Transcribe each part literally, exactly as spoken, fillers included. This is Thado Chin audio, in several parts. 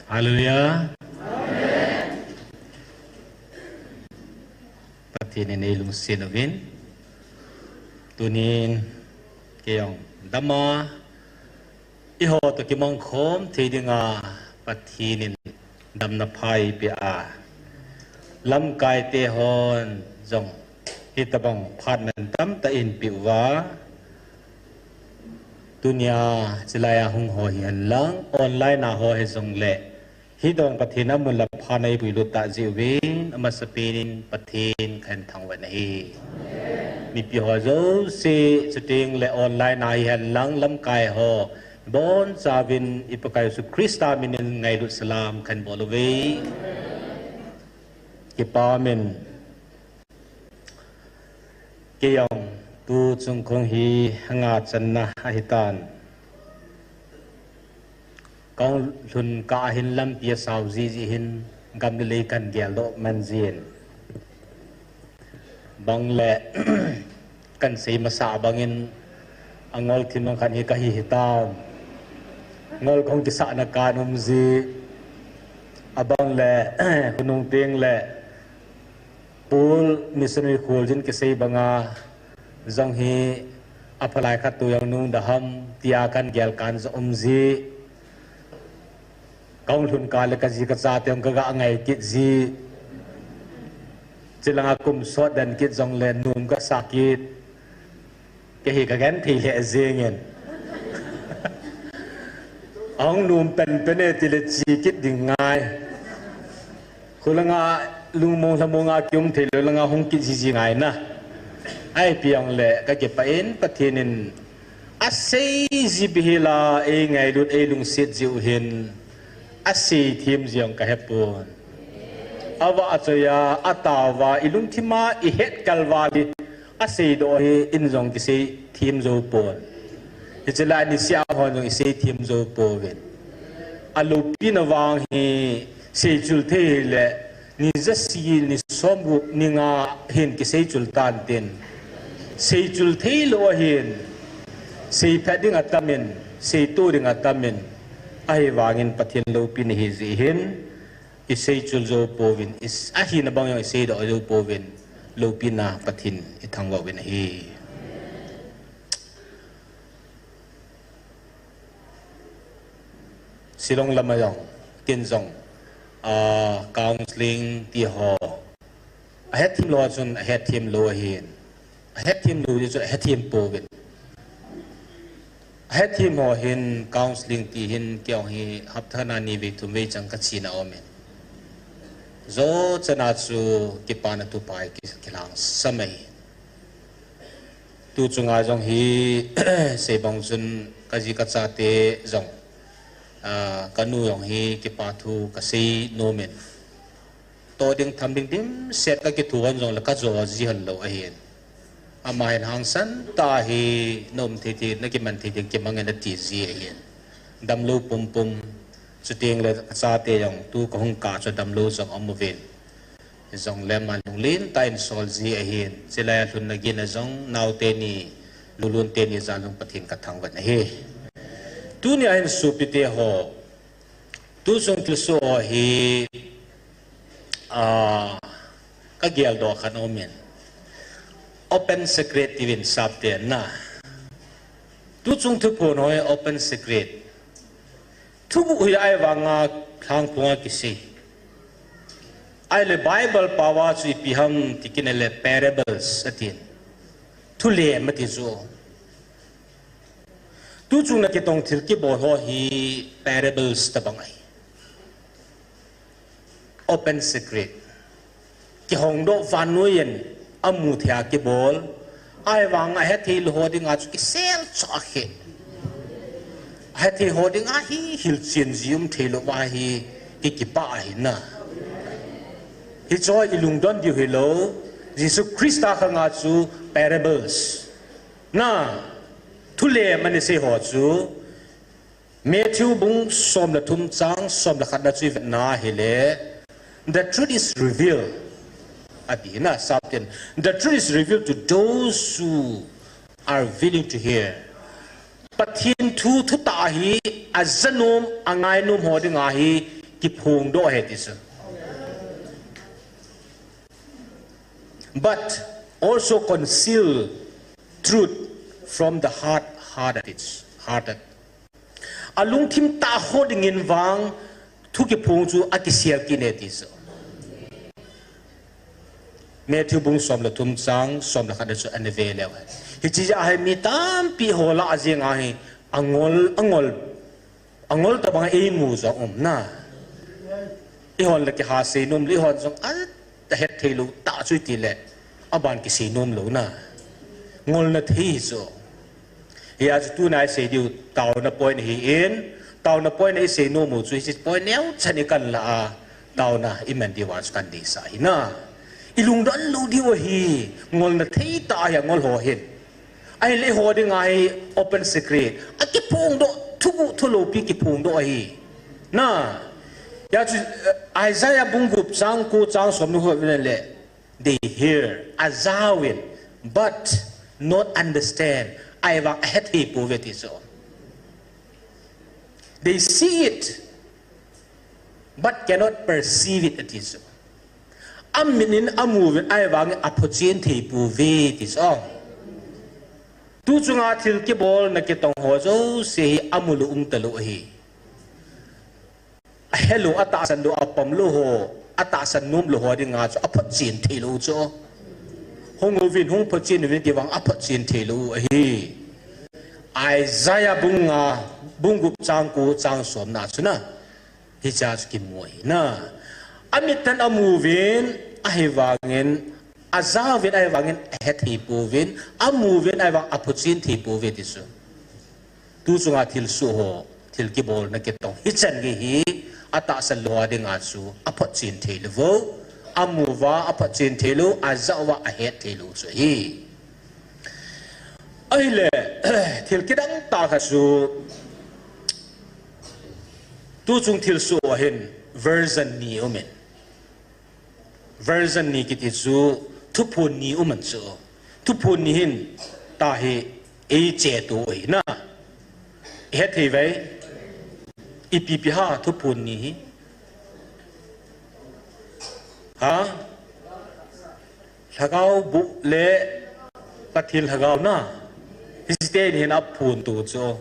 Hallelujah. Pathen in eilungset uvin. Tunin kei jong dama eiho toh kimangkhom thei dinga Pathen in damna pha eipeh a, lamkaite hon jong hitobang phat mantam tah in eipeh uva, tunia chilai a hung ho hihen lang, online a ho hijongle, hitobang Pathen amun le aphan eipuilut tah jeh uvin, amasapen in Pathen kahin thangvah in ahi. Mipi ho jouse, chuteng le online a hihen lang lamkai ho, bonchauvin i Pakai Jesu Christa min in ngailut salam kahin bol uve. Kipa umin. Kei jong tu chung khong hi hanga channa ahitan. Kahung lhun kah a hin lampi asao jiji hin gam le lei kahin geldoh man jin. Bang le kahin sei masa bangin angol thim lang khat hi kahi hitam. Ngol kahung kisahna kahin um ji. Abang le khonung teng le Paul missionary kholjin kisei banga jong hi aphalai khat tu jong nung da ham tia kahin gel kahin jong um ji. Kahung lhun kah le kaji kachate jong kaga ngai kit ji. Chulanga kum sot den kit jongle nom kasa kit. Kei hi kagenthei lheh jengin. Ahung nom penpen e tile che kit ding ngai. Khulanga lungmong lhamong a kium theilou langa hung kit jiji ngai na. Ahipi jongle kakipah in Pathen in asei ji bep hila eingailut eilungset jiu hin asei them ji jong kahepon. Avah achoiya, ataova, ilungthima ihet kalval hi aseidoh hi in jong kisei them jou pon. Hiche lai niseh a hon jong isei them jou pouvin. Aloupina vang hi seichul thei hile ni jasi, ni somgup, ni nga hin kiseichul tantin. Seichul theilou ahin, seiphat ding atamin, seito ding atamin, ahivangin Pathen loupina hi jeh hin iseichul jou pouvin, ahina bang jong iseidoh jou pouvin, loupina Pathen ithangvah uvin ahi. Shillong lama jong, ken jong, counselling ti ho ahethem lou chun ahethem lou ahin, ahethem lou di chu ahethem pouvin. Ahethem ho hin counselling ti hin kei jong hi hapta na nivei thumvei chang kachena aumin. Jochana chu kipana thupha hi kilhangsam ahi. Tu chunga jong hi seibang chun kaji kachate jong, kanu jong hi kipa thu kasei nomin. Toh ding tham ding dimset kakithu hon jongle kajo ji hon lou ahin. Ama hin hangsan tah hi naum thei thei, nakiman thei thei kimangin ati ji ahin. Damlou pumpum, chutengle kachate jong tu kahung kah chu damlou jong aum uvin. Hijongle aman lunglen tah in sol ji ahin, chulai a lhunna gin a jong naote ni, lulun teni jal jong Pathen kathangvah in ahi. Tunia hin sopite ho, tuchung thilsoh ho hi, kageldoh khat aumin. Open secret tiuvin sapte na. Tuchung thuphon ho hi open secret. Thuguh hi ahivanga lhangphonga kisei. Ahile Bible paova chu ipi ham ti kit le parables atin. Thulem ati chu. Tuchung na kitong thil kibol ho hi parables tobang ahi. Open secret. Kihongdoh vannoiyin amu thei a kibol. Ahivanga ahethei lou ho dinga chu kisel choh ahi. Ahethei ho dinga hi hilchen ji um theilou va hi kikipah ahi na. Hiche ilungdon diu hilou. Jesu Christa khanga chu parables. Na, thulem ana sei ho chu, Matthew bung som le thum chang som le khatna chu ivetna hile, the truth is revealed. Ati na, sapten, the truth is revealed to those who are willing to hear. Pathen thu, thutah hi, ajanom, angainom ho dinga hi, kiphongdoh ahi ti chu. But also conceal truth from the hard hearted, hearted. Alungthim tah ho dingin vang thu kiphong chu akisel kit e ti chu. Matthew bung som le thum chang som le khat a chu ana ve leu hen. Hiche jeh a hi mi tampi ho lah a jeng a hi angol, angol, angol tabang a eimu jong um na. Eihon le kiha sei nom lou, eihon jong a, ahet thei lou tah chu iti le, aban kisei nom lou na. Ngolna thei chu. Hia chu tuna isei diu taona point ahin, taona point a isei nom u chu hiche point neo chan i kan la a, taona i man diu a chu kan deisah ahi na. I lungdon lou diu ahi, ngolna thei tah ahi angol ho hin. Ahile eiho dinga hi open secret. Akiphongdoh, thuguh thuloupi kiphongdoh ahi. Na, hia chu, eh, Isaiah bung gup chang ko chang som ni ho vin le. They hear, ajauvin, but not understand. Ahivang ahethei pouve ti chu. They see it, but cannot perceive it, ati chu. Amin in amuvin ahivangin aphochen thei pouve ti chu. Tu chunga thil kibolna kitong ho jouse hi amu lou um talou ahi. Ahe lou, atahsan lou, apom lou ho, atahsan nom lou ho dinga chu aphotchen thei lou chu. Hung uvin, hung photchen uvin ti vang aphotchen thei lou ahi. Isaiah bung nga, bung gup chang ko, chang som na chu na. Hiche a chu kimu ahi na. Amit in amuvin, ahivangin, ajauvin, ahivangin, ahethei pouvin, amuvin, ahivang, aphotchen thei pouve ti chu. Tu chunga thilsoh ho, thil kibolna kitong. Hichan gei hi, atahsan lou a dinga chu, aphotchen thei lou vo. Amu uva, aphotchen thei lou, ajah uva, ahet thei lou chu ahi. Ahile, thil kidang tah khat chu, tu chung thilsoh a hin version ni um in. Version ni kiti chu thuphon ni um in chu. Thuphon ni hin tah hi eiche tu ahi na. Hethei uve. Ipi ipi ham thuphon ni hi. Ha? Lhagao boh le Pathen lhagao na. Hiche teni hin aphonto chu.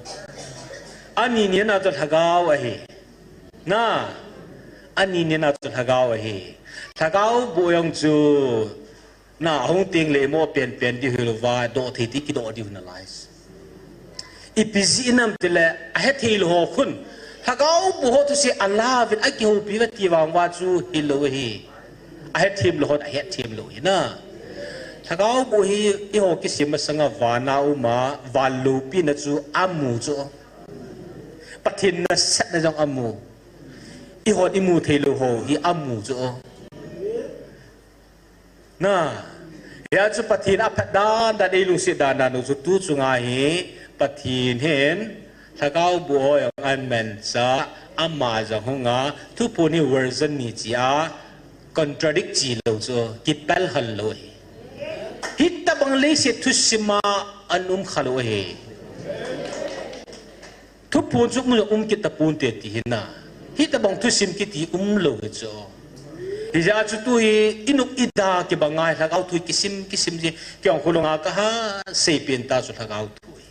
Ani ni na chu lhagao ahi. Na. Ani ni na chu lhagao ahi. Lhagao boh jong chu. Na, hung teng le mo penpen di hil uva, doh thei ti kidoh diu nalai. Ipi jeh ham itile, ahethei lou ho khun. Lhagao boh ho thusei alauvin akihoupi uve ti vang uva chu hilou ahi. Ahethem lou hon, ahethem lou ahi na. Lhagao boh hi eiho kisim masanga vana uma, van loupina chu amu chu. Pathen nasatna jong amu. Eihon imu thei lou ho hi amu chu. Na, hia chu Pathen aphat dan dan, eilungset dan dan u chu tu chunga hi Pathen hin lhagao boh ho jong amanchah, ama jong hung a, thuphon hi version ni chia contradict chi lou chu, kipel hal lou ahi. Hitabang leiset thusim a ana um kha lou ahi. Thuphon chu um, um kit taponte ti hi na. Hitabang thusim kiti umlou hi chu. Hijeh a chu tu hi inop ida kibang a hi lhagao thu kisim, kisim ji. Kei jong khulunga kaha seipen ta chu lhagao thu hi.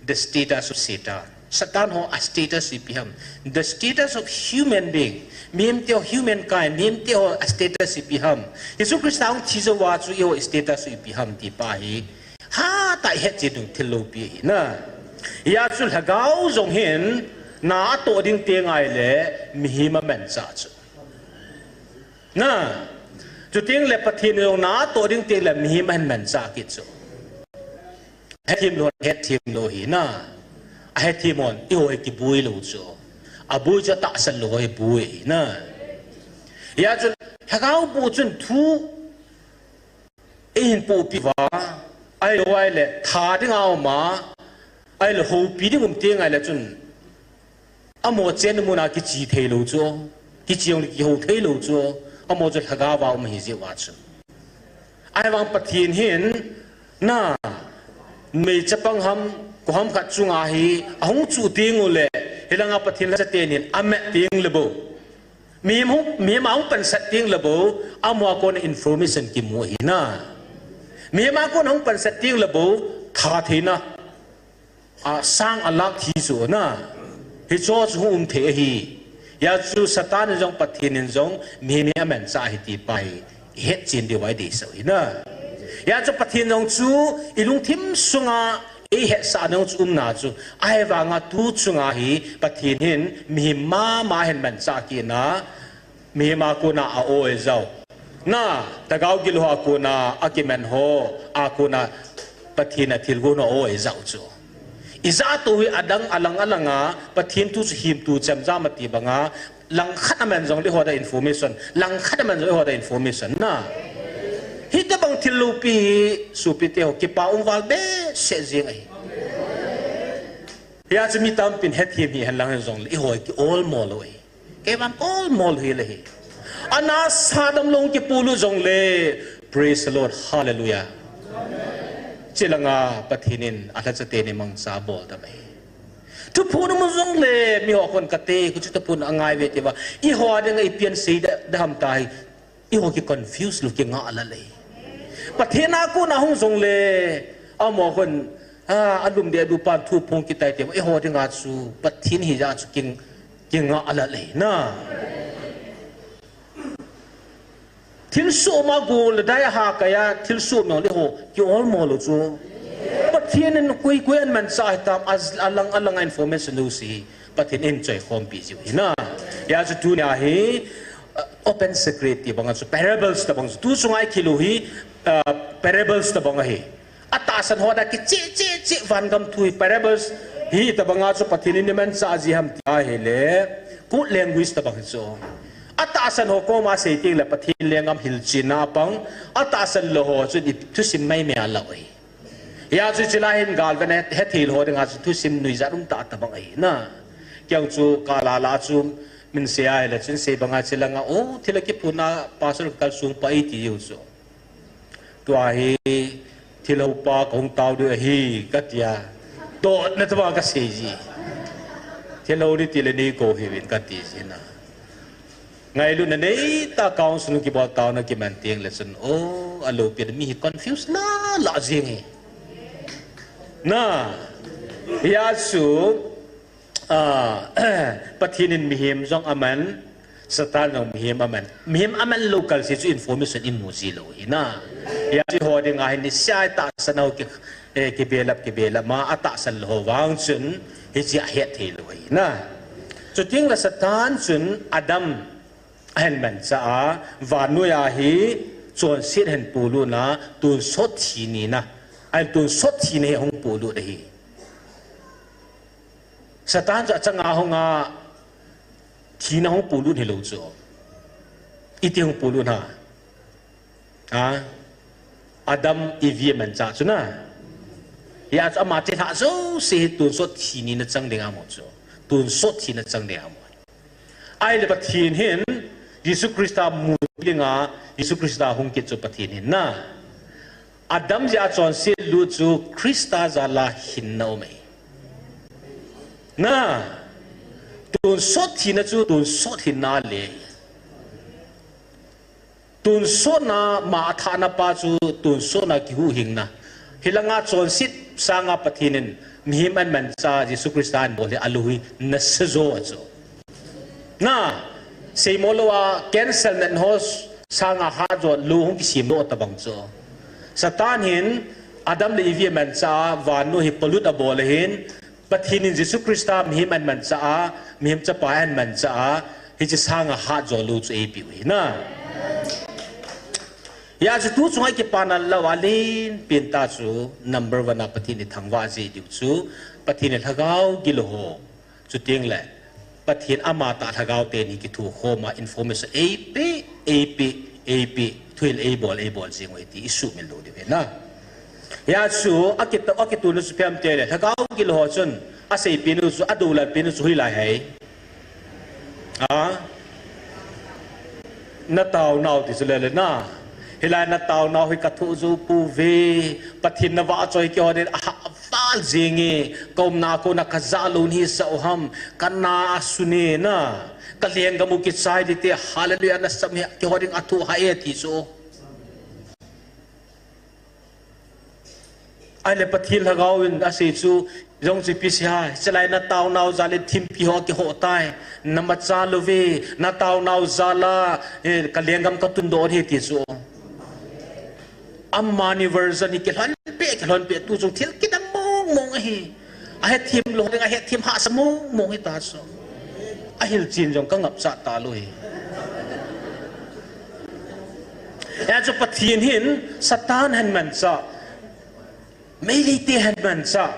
The status of Satan. Satan ho a status ipi ham. The status of human being. Mihemte ho humankind. Mihemte ho a status ipi ham. Jesu Christa hung thi jou a chu eiho status ipi ham ti pa hi. Hatah a ihet chen ding thil loupi ahi na. Hia chu lhagao jong hin na atoh ding teng ahile mihem amanchah chu. Na, chuteng le Pathen jong na atoh ding teng le mihem ahin manchah kit chu. Hethem lou, hethem lou ahi na. Ahethem hon, eiho hi kiboi lou chu. Aboi chu atahsan lou ho hi boi ahi na. Hia chu lhagao boh chun thu eihin pohpi uva, ahilou ahile, tha dinga um a, ahile houpi ding um teng ahile chun, amaho chenna muna kiche thei lou chu, kiche jong le kihou thei lou chu, amaho chu lhagao a um ahi jeh uva chu. Ahivang Pathen hin, na, numei chapang ham, koi ham khat chunga hi, ahung chuh teng ule, hilanga Pathen lhacha teni hin, amat teng le bou. Mihem hung, mihem a hung pansat teng le bou, amaho a kona information kimu ahi na. Mihem a kona hung pansat teng le bou, tha theina, a, sang a lak thi chu na. Hicho chu hung um thei ahi. Hijeh chun Satan in jong Pathen in jong mihem hi amanchah ahi ti pa hi ihet chen diu ahi deisah u ahi na. Hijeh chun Pathen jong chu ilungthim sunga eihetsah nau chu umna chu. Ahivanga tu chunga hi Pathen hin mihem mama ahin manchah kit na, mihem a kona a-o eijao. Na, lhagao gilou a kona akiman ho a kona Pathen a thilgon ho a-o eijao chu. Ijat u hi adang alang alanga Pathen thu chu himtu chemjam ati banga, langkhat aman jongle eiho dia information, langkhat aman jongle eiho dia information na. Hitobang thil loupi hi sopite ho kipa um val behseh jeng ahi. Hijeh chun mi tampin hethem hihen lang hijongle eiho hi ki-olmo lou ahi. Kei vang olmo lou hile hi. Ana sa damlou kipuilut jongle, praise the Lord, hallelujah. Chulanga Pathen in alhacha teni mangcha abol dam ahi. Thuphon um jongle, miho khon kate, khuchu thuphon angai ve tiuva, eiho dinga ipi asei da, da ham tahi. Eiho ki confuse lou, kingah lal ahi. Pathen a kona hung jongle, amaho khon, a, alum deh dupan thuphon kitai tiuva, eiho dinga chu Pathen hijat chu king, kingah lal ahi na. Thilsoh ma gol le dai a ha kaiya, thilsoh mong le eiho ki-olmo lou chu. Pathen in koi koi ahin manchah hitam, a, alang alanga information lou si. Pathen in choikhompi jiu ahi na. Hijeh chun tunia hi, uh, open secret ti banga chu parables tabang chu. Tu chunga ikilou hi, uh, parables tabang ahi. Atahsan ho dia kicheh cheh cheh vangam thu hi parables hi tabanga chu Pathen in imanchah ji ham ti ahile. Code language tabang hi chu. Atahsan ho koma sei teng le Pathen lenggam hilchetna apang. Atahsan lou ho chu i thusim maimai a lau ahi. Hijeh chun chulai hin galven a hethei lou ho dinga chu thusim nuijat um tah tabang ahi na. Kei chu kala la chu min sei ahile chun sei banga chulanga, o, thil a kiphonna pastor kal sung pa iti jiu chu. Tua hi thilhou pa kahung tao diu ahi katia. Totna tabang kasei ji. Thilhou ni tile nei kou hih uvin kati ji na. Ngailutna neitah counsel kibol taona kiman teng le chun, o, aloupi mi hi confuse lala jing hi. Na, hijeh chun, a, Pathen in mihem jong aman, Satan jong mihem aman. Mihem aman lou kalse chu information imu ji lou ahi na. Hijeh chun eiho dinga hin niseh a tahsan ho ki, eh, kibelap, kibelap ma atahsan lou ho vang chun, hiche ahet thei lou ahi na. Chuteng le Satan chun Adam ahin manchah a, vannoi a hi chonset ahin polut na, tonsot thi nina. Ahin tonsot thina hi ahung polut ahi. Satan chu achanga hunga thina hung polut hilou chu. Iti hung polut ham? A, Adam Evi amanchah chu na. Hijeh chun ama chelhah jouse hi tonsot thi nina chang ding ahi mo chu. Tonsot thina chang ding ahi mo. Ahile Pathen hin Jesu Christa mu dinga, Jesu Christa hung kit chu Pathen hin na. Adam jeh a chonset lut chu Christa jal a hinna um ahi. Na, tonsot thina chu tonsot hinna le. Tonsotna ma athahna pa chu tonsotna kihuhhingna. Hilanga chonset sanga Pathen in mihem ahin manchah Jesu Christa ahin bol hi alou hi nasa jo ahi chu. Na, seimo lou a cancer natna ho sanga hatjo lou hung kisem lou tabang chu. Satan hin Adam le Evi amanchah a, vannoi hi polut abol ahin, Pathen in Jesu Christa mihem ahin manchah a, mihem chapa ahin manchah a, hiche sanga hatjo lou chu eipeh u ahi na. Hijeh chun tu chunga kipana lou a len pen tah chu number one a Pathen ithangvah jeh diu chu, Pathen in lhagao gilou ho. Chuteng le, Pathen amatah lhagao teni kithukhom a information eipeh, eipeh, eipeh, thuhil eibol, eibol jing u ahi ti isuhmil lou diu ahi na. Hijeh chun, akit, akituna chu ipi ham itile, lhagao gilou ho chun, aseipeh nu chu, adoulal peh nu chu hoilai ham? A? Natao nau ti chu lele na. Hilai na taonau hi ka thoh jou pouve. Pathen na vahchoi keiho din ahah val jenge. Ka umna a kona ka jah lou nahi sah u ham. Ka na asun e na. Ka lenggam u kichai ding te. Hallelujah na sam hi keiho ding a thoh hah e ti chu. Ahile Pathen Lhagao in asei chu, jong chu ipi sei ham, hichelai na taonau jal in thimpi ho akihoh tai, na macha louve, na taonau jal a, eh, ka lenggam ka tundoh ding ahi ti chu. Amani version hi kilhon peh, kilhon peh, tu chu thil kidang mong mong ahi. Ahethem lou ding, ahethem hahsa mong mong hita chu. Ahilchen jong ka ngapcha talou hi. Hijeh chun Pathen hin Satan ahin manchah, Meitei te ahin manchah,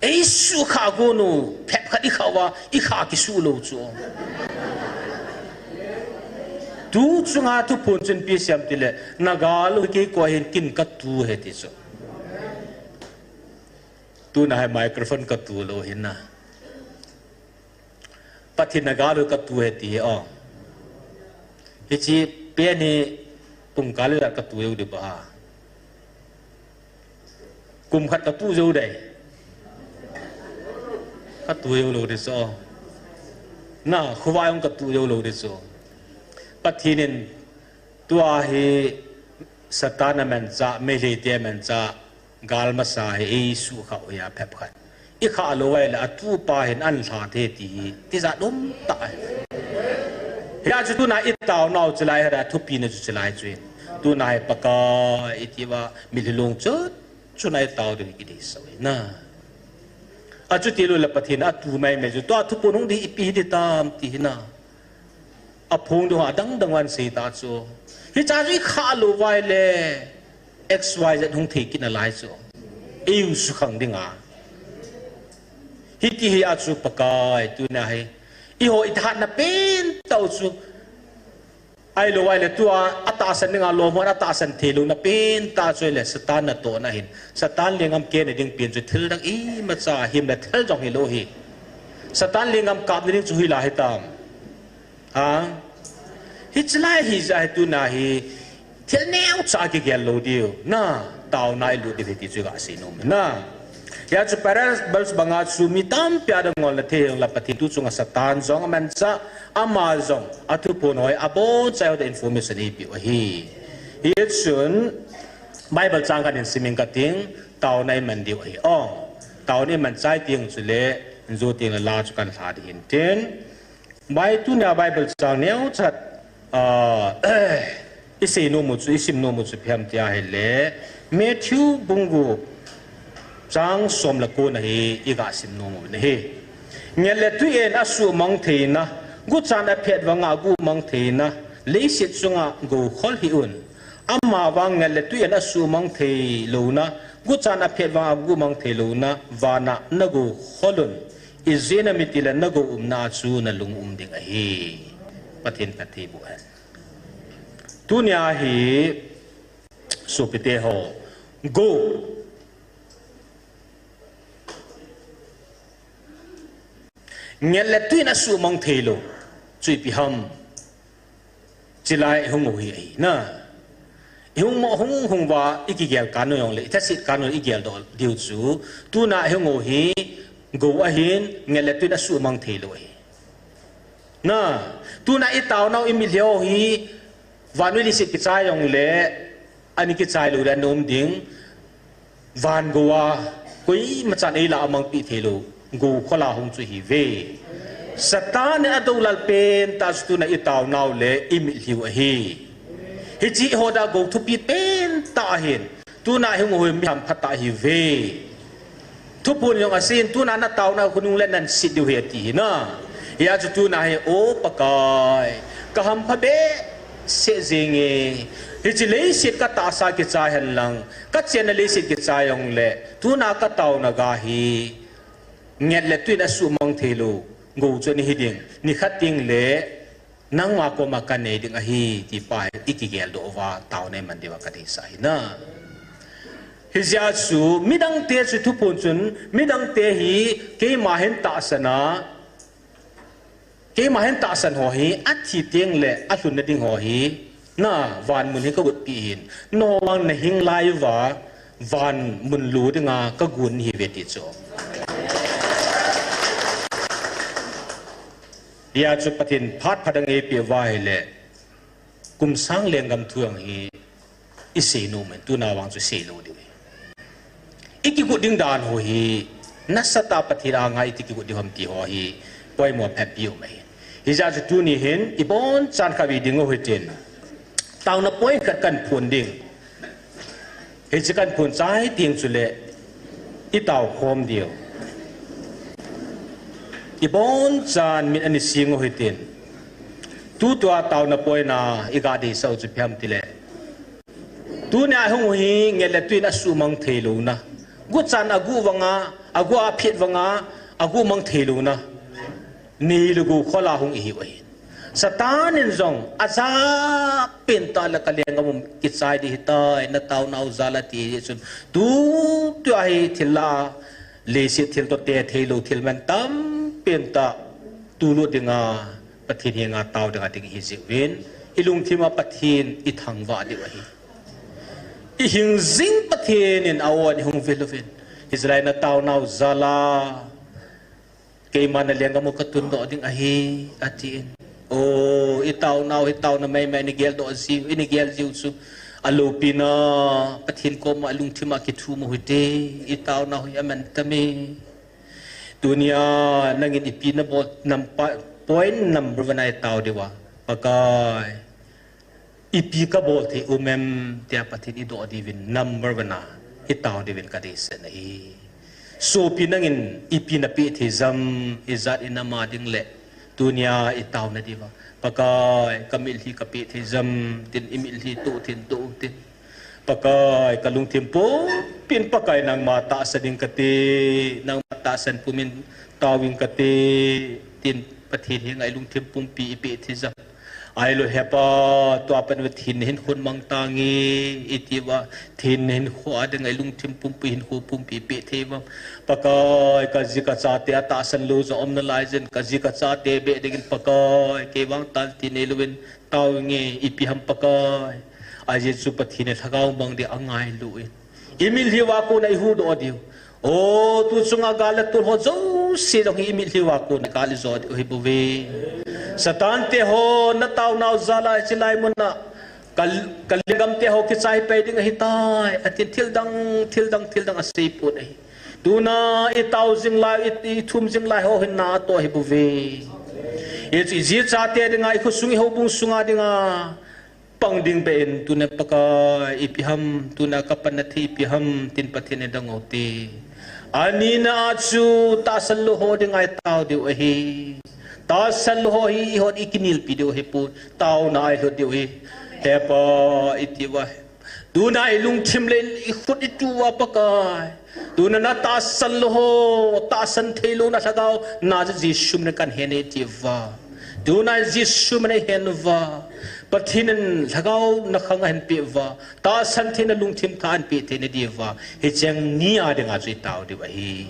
eisuhkhah gon u, phep khat ikhah uva, ikhah kisuh lou chu. Tu chunga thuphon chun ipi asei em tile, na gal u hi kei koma hin kin ka tu ahi ti chu. Tuna hi microphone ka tu lou ahi na. Pathen na gal u ka tu ahi ti hi o. Hiche pen hi pungkal le ka tu jou ding ba. Kum khat ka tu jou ding. Ka tu jou lou ding chu. Na, khovah jong ka tu jou lou ding chu. Pathen in tua hi Satan amanchah, Meitei te amanchah, gal masa hi eisuhkhah u ahi a phep khat. Ikhah lou uva ahile atupa hin ahin lha thei ti hi, tijat um tah ahi. Hijeh chun tuna itaonau chulai hi a thupina chu chulai chu hin. Tuna hi Pakai iti uva mitlhi long chot chun itao ding hi kideisah u ahi na. Achuti lou le Pathen atu mai mai chu tua thuphon hung ding ipi hi ding tam ti hi na. Aphong ding ho adang dang uva asei ta chu. Hiche chu ikhah lou uva ahile X Y Z hung thei kit nalai chu. Eiu sukhang dinga. Hiti hi a chu Pakai tuna hi. Eiho ithatna pentah u chu. Ahilou ahile tua atahsan dinga lom hon atahsan thei louna pentah chu ahile Satan natohna hin. Satan lenggam kehna ding pen chu thil dang imacha himna thil jong hilou hi. Satan lenggam kapna ding chu hoilai hitam. Ha? Hichelai hijeh a hi tuna hi thil neocha kigel lou diu. Na, taona ilut diu ahi ti chu kasei nom e na. Hijeh chun parables banga chu mi tampi a dang ngolna thei henlang Pathen tu chunga Satan jong amanchah, ama jong athuphon ho hi abonchauva information eipeh u ahi. Hichun Bible chang khat in sim inge kating, taona iman diu ahi. O, taona iman chai teng chule, jou teng le la chu kahin lha ding ahin tin. Bai tuna Bible chang neocha, ah, isei nom u chu, isim nom u chu ipi ham tia ahile, Matthew bung gup chang som le ko na hi, iga sim nom u ahi. Ngel le tui in asuhmang theina, guchan aphet vanga guhmang theina, leiset chunga gou khol hih un. Amavang ngel le tui in asuhmang thei louna, guchan aphet vanga guhmang thei louna, vana nagou khol un. Ijeh inem itile nagou umna a chu nalung um ding ahi. Pathen phatthei boh hen. Tunia hi sopite ho. Gou. Ngel le tui in asuhmang thei lou. Chu ipi ham. Chulai hung u hi ahi na. Ihung mo hung hung uva ikigel kanu jongle, ithasit kanu igel doh diu chu. Tuna ihung u hi gou ahin, ngel le tui in asuhmang thei lou ahi. Na, tuna itaonau imitlhi u hi, vannoi leiset kichai jongle, ani kichai lou le anom ding. Van gou a, koimachan eilah a mangpeh thei lou, gou khol a hung chu ihiuve. Satan in adoulal pentah chu tuna itaonau le imitlhi u ahi. Hiche ho da gou thupi pentah ahin, tuna ihung u hi mi hamphatah ihiuve. Thuphon jong asei in tuna nataonau khonung le nahin set diu ahi ati hi na. Hijeh chun tuna hi, O Pakai, kahampha behseh jenge. Hiche leiset katahsa kichai henlang, kachenna leiset kichai jongle, tuna kataona ga hi, ngel le tui in asuhmang thei lou, gou chu ana hi ding, nikhat teng le, nangma koma kanei ding ahi, ti pa hi ikigel doh uva, taona iman diuva kadeisah ahi na. Hijeh chun, midang te chu thuphon chun, midang te hi, keima hin tahsan a, keima hin tahsan ho hi, athi teng le, alhunna ding ho hi, Na, van mun hi ka gutpi hin. Nang vang na hing lai uva, van mun lut dinga ka gun hi ve ti chu. Hia chu Pathen phat phat a eipeh uva ahile, kum sang lenggam thu ang hi i sei nom in, tuna vang chu sei lou diu hi. I kigut ding dan ho hi, nasatah a Pathen anga iti kigut ding ham ti ho hi, poimo phatpi um ahi. Hijeh chun tuni hin, i bonchan kha ve ding u hitin. Taona point khat kahin phong ding. Hiche kahin phong chai teng chule, i tao khom diu. I bonchan min ani sing u hitin. Tutua taona point a, i ga deisah u chu ipi ham tile. Tunia hung u hi nget le tuin a sumang theilouna. Guchan a gu vanga, a gu a phet vanga, a gu mang theilouna. Nei le gou khol a hung i hiu ahi. Satan in jong a ja pen tah le ka lenggam um kichai ding ahitai, na taonau jal a ti hi chun. Tutua hi thil la, leiset thil toh te theilou thil man tampen tah tulut dinga, Pathen henga tao dinga ding ihi jeh uvin, i lungthim a Pathen i thangvah diu ahi. I hing jing Pathen in a on i hung vil uvin. Hijeh a na taonau jal a, keima na lenggam u ka tundoh ding ahi, atin. O, i taonau hi taona maimai, i geldoh jiu, i geljiu chu. A loupina, Pathen koma i lungthim a kithum u hite, i taonau hi aman tam e. Tunia, nangin ipi na bol, nam pa, point number one a i tao diu a. Pakai, ipi ka bol thei um em, tia Pathen i doh diuvin number one a i tao diuvin ka deisah na ahi. Sopi nangin ipi na peh thei jam, i jat i nam a ding le, tunia i taona diuva. Pakai, ka mitlhi ka peh thei jam, tin i mitlhi toh thei in toh u tin. Pakai, ka lungthim pumpin Pakai nangma tahsan ing kate, nangma tahsan pumin tao ing kate, tin Pathen henga i lungthim pumpi i peh thei jam. Ahilou Hepa, tua pat uva thin hin khun mang tange, i tiuva, thin hin khua dinga i lungthim pumpi hin khu pumpi i peh thei uvam. Pakai, ka ji ka chate a tahsan lou jong um nalai jin, ka ji ka chate beh dingin Pakai, kei vang tan ti neilouvin, tao inge, ipi ham Pakai. Ajeh chu Pathen in lhagao mang ding angailu in. I mitlhi uva kona i huhdoh diu. O, tu chunga gal le tol ho jouse jong hi i mitlhi uva kona gal i jo diu ahi bouve. Satan te ho, na taonau jal a hiche lai mun a. Ka, ka lenggam te ho kichai pai ding ahitai. Atin thil dang, thil dang, thil dang asei pon ahi. Tuna i tao jing lai, i, i thum jing lai ho hin na atoh ahi bouve. Hichu i ji chate dinga, i khosung i houbung sunga dinga. Pang ding beh in, tuna Pakai ipi ham, tuna ka panna thei ipi ham, tin Pathen i dong u hite. Anina a chu tahsan lou ho dinga i tao diu ahi. Tahsan lou ho hi i hon i kinelpi diu ahi pon, taona a i lhut diu ahi. Hepa i tiuva. Tuna i lungthim le i khut i tuh uva Pakai. Tuna na tahsan lou ho, tahsan theilouna lhagao, na chu Jesu min a kahin hen e i tiuva. Tuna Jesu min a i hen uva. Pathen in lhagao na khang ahin peh uva. Tahsan theina lungthim tha ahin peh theina diuva. Hicheng ni a dinga chu i tao diu ahi.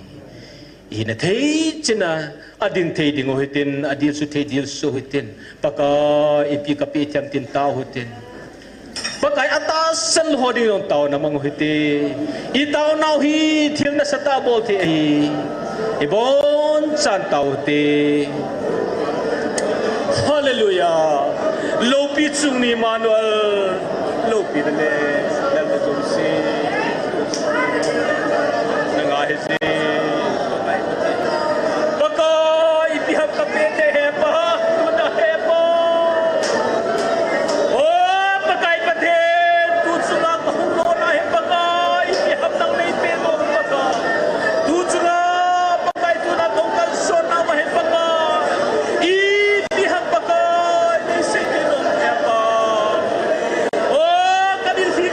I hina thei chin a, a ding thei ding u hitin, a dilsu thei dilsu hitin. Pakai ipi ka peh thei em tin tao hitin. Pakai a tahsan lou ho ding jong taona mang u hite. I taonau hi thil nasatah bol thei ahi. I bonchan tao u hite. Hallelujah. Loupi chung ni Emmanuel. Loupi na le, na le jong si. Na ngai hi si. Pakai, ipi ham ka peh thei Hepa, tuna Hepa. O, Pakai Pathen, tu chunga ka hung lona hi Pakai, ipi ham nang nei peh nom Pakai. Tu chunga Pakai, tuna ka hung kalsonna uva hi Pakai. Ipi ham Pakai, nei sei peh nom Hepa. O, ka mitlhi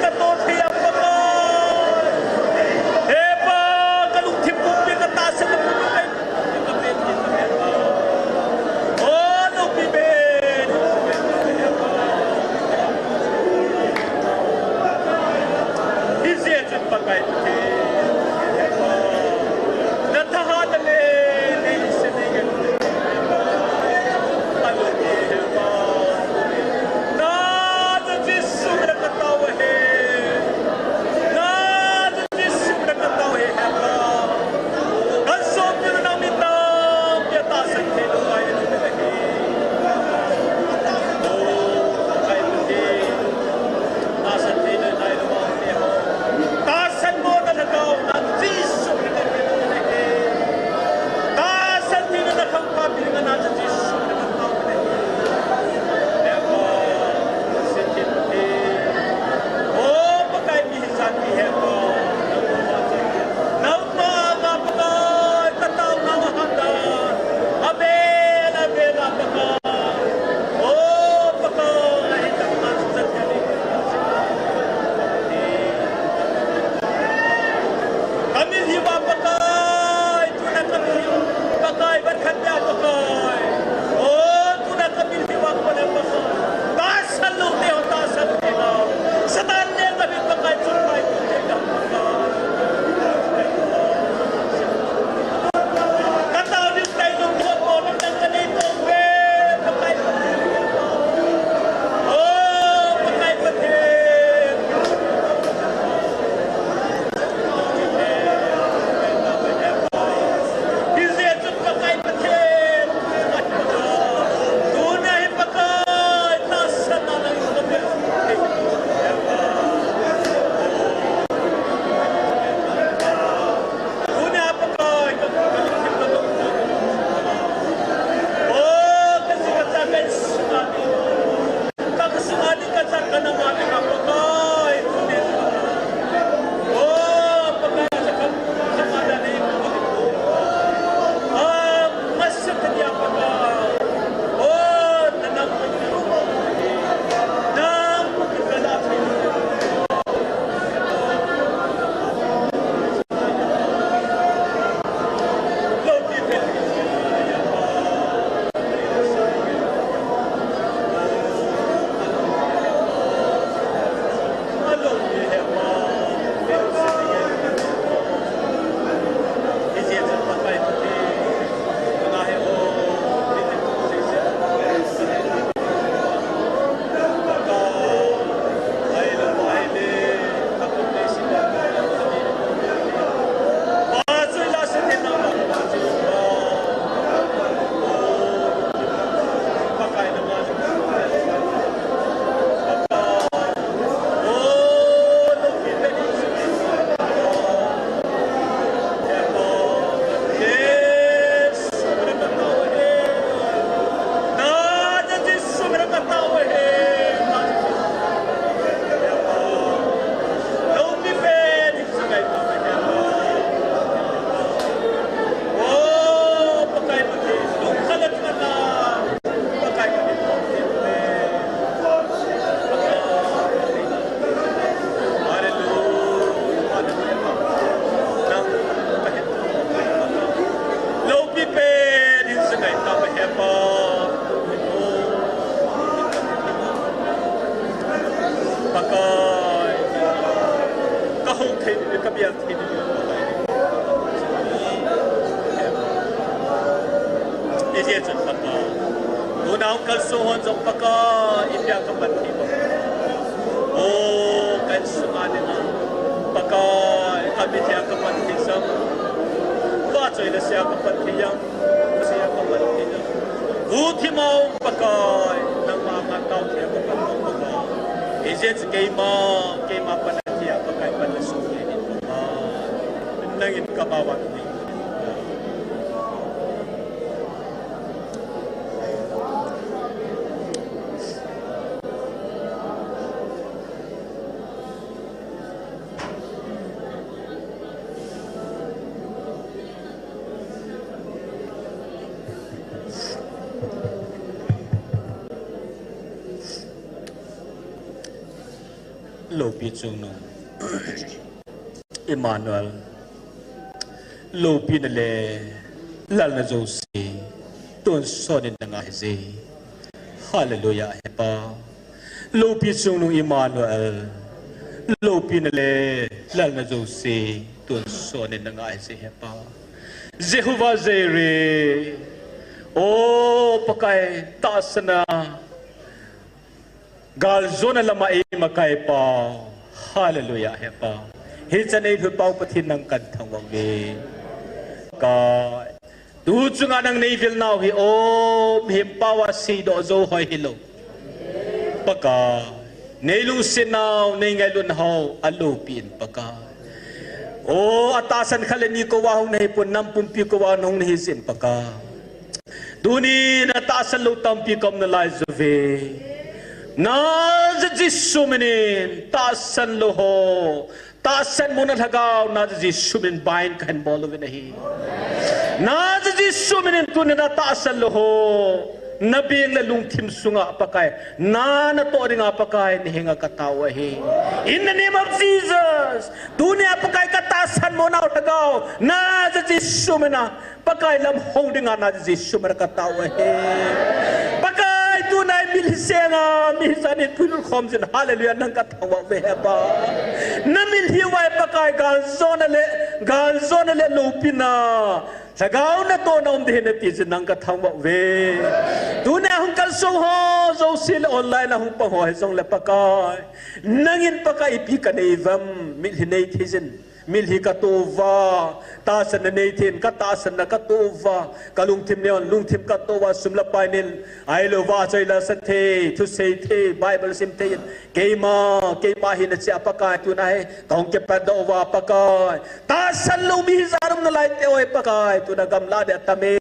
Kai ta ba he pa. Pakai. Ka hung thei ni, ka bial thei ni. Ijeh chun Pakai. Tuna hung kalsong hon jong Pakai. Ipia ka pan thei Pakai. O, ka insung a dinga. Pakai. Ka mit a ka pan thei jong. Vahchoi le sia ka pan thei jong. Sia ka pan thei jong. Guhthim a um Pakai, nangma ngatau thei a ka pan Pakai. Ijeh chu keima, keima pan a thei a Pakai pan a sung thei in Pakai. Nangin ka ma vat thei. Loupi chungnung Emmanuel, loupina le lalna jouse tonsot in na ngai je. Hallelujah, he Pa. Loupi chungnung Emmanuel, loupina le lalna jouse tonsot in na ngai je, he Pa. Jehovah Jireh, o Pakai, tahsanna, galjona lama eima kai pau. Hallelujah, he Pa. Hichan eilhut pau Pathen nang kathangvah uve. Pakai. Tu chunga nang neivil nau hi, o, mihem pau a seidoh jou hoi hilou. Pakai. Neilungset nau, neingailut nau, aloupi in Pakai. O, atahsan khat le ni kouva hung nahi pon, nam pumpi kouva hung nahi jin Pakai. Tuni natahsan lou tampi kaum nalai uve. Nazareth Jesu minin tahsan lou ho. Tahsan mona lhagao Nazareth Jesu minin bind kahin bol uvin ahi. Nazareth Jesu minin tuni natahsan lou ho. Nabeng le lungthim sunga Pakai. Na, natoh dinga Pakai nahenga katao ahi. In the name of Jesus. Tunia Pakai katahsan mona lhagao. Nazareth Jesu mina. Pakai lam hong dinga Nazareth Jesu mina katao ahi. Pakai tuna mitlhi senga, mi janin puilut khom jin, hallelujah, nang kathangvah uve he Pa. Namitlhi uva Pakai galjona le, galjona le loupina. Lhagao natohna um ding ahi nati jin nang kathangvah uve. Tuna hung kalsong ho, jouse le online a hung pang ho hijongle Pakai. Nangin Pakai ipi kanei uvam, mitlhi neithei jin. Mitlhi katoh uva, tahsanna neithei in, katahsanna katoh uva, kalungthim neihon, lungthim katoh uva, sum le pai nein, ahilou vahchoi le sa thei, thusei thei, Bible sim thei in, keima, keima hina cheh a Pakai tuna hi, kahung kipat doh uva Pakai. Tahsan lou mi ijat um nalai te hoi Pakai, tuna gamla dia tame.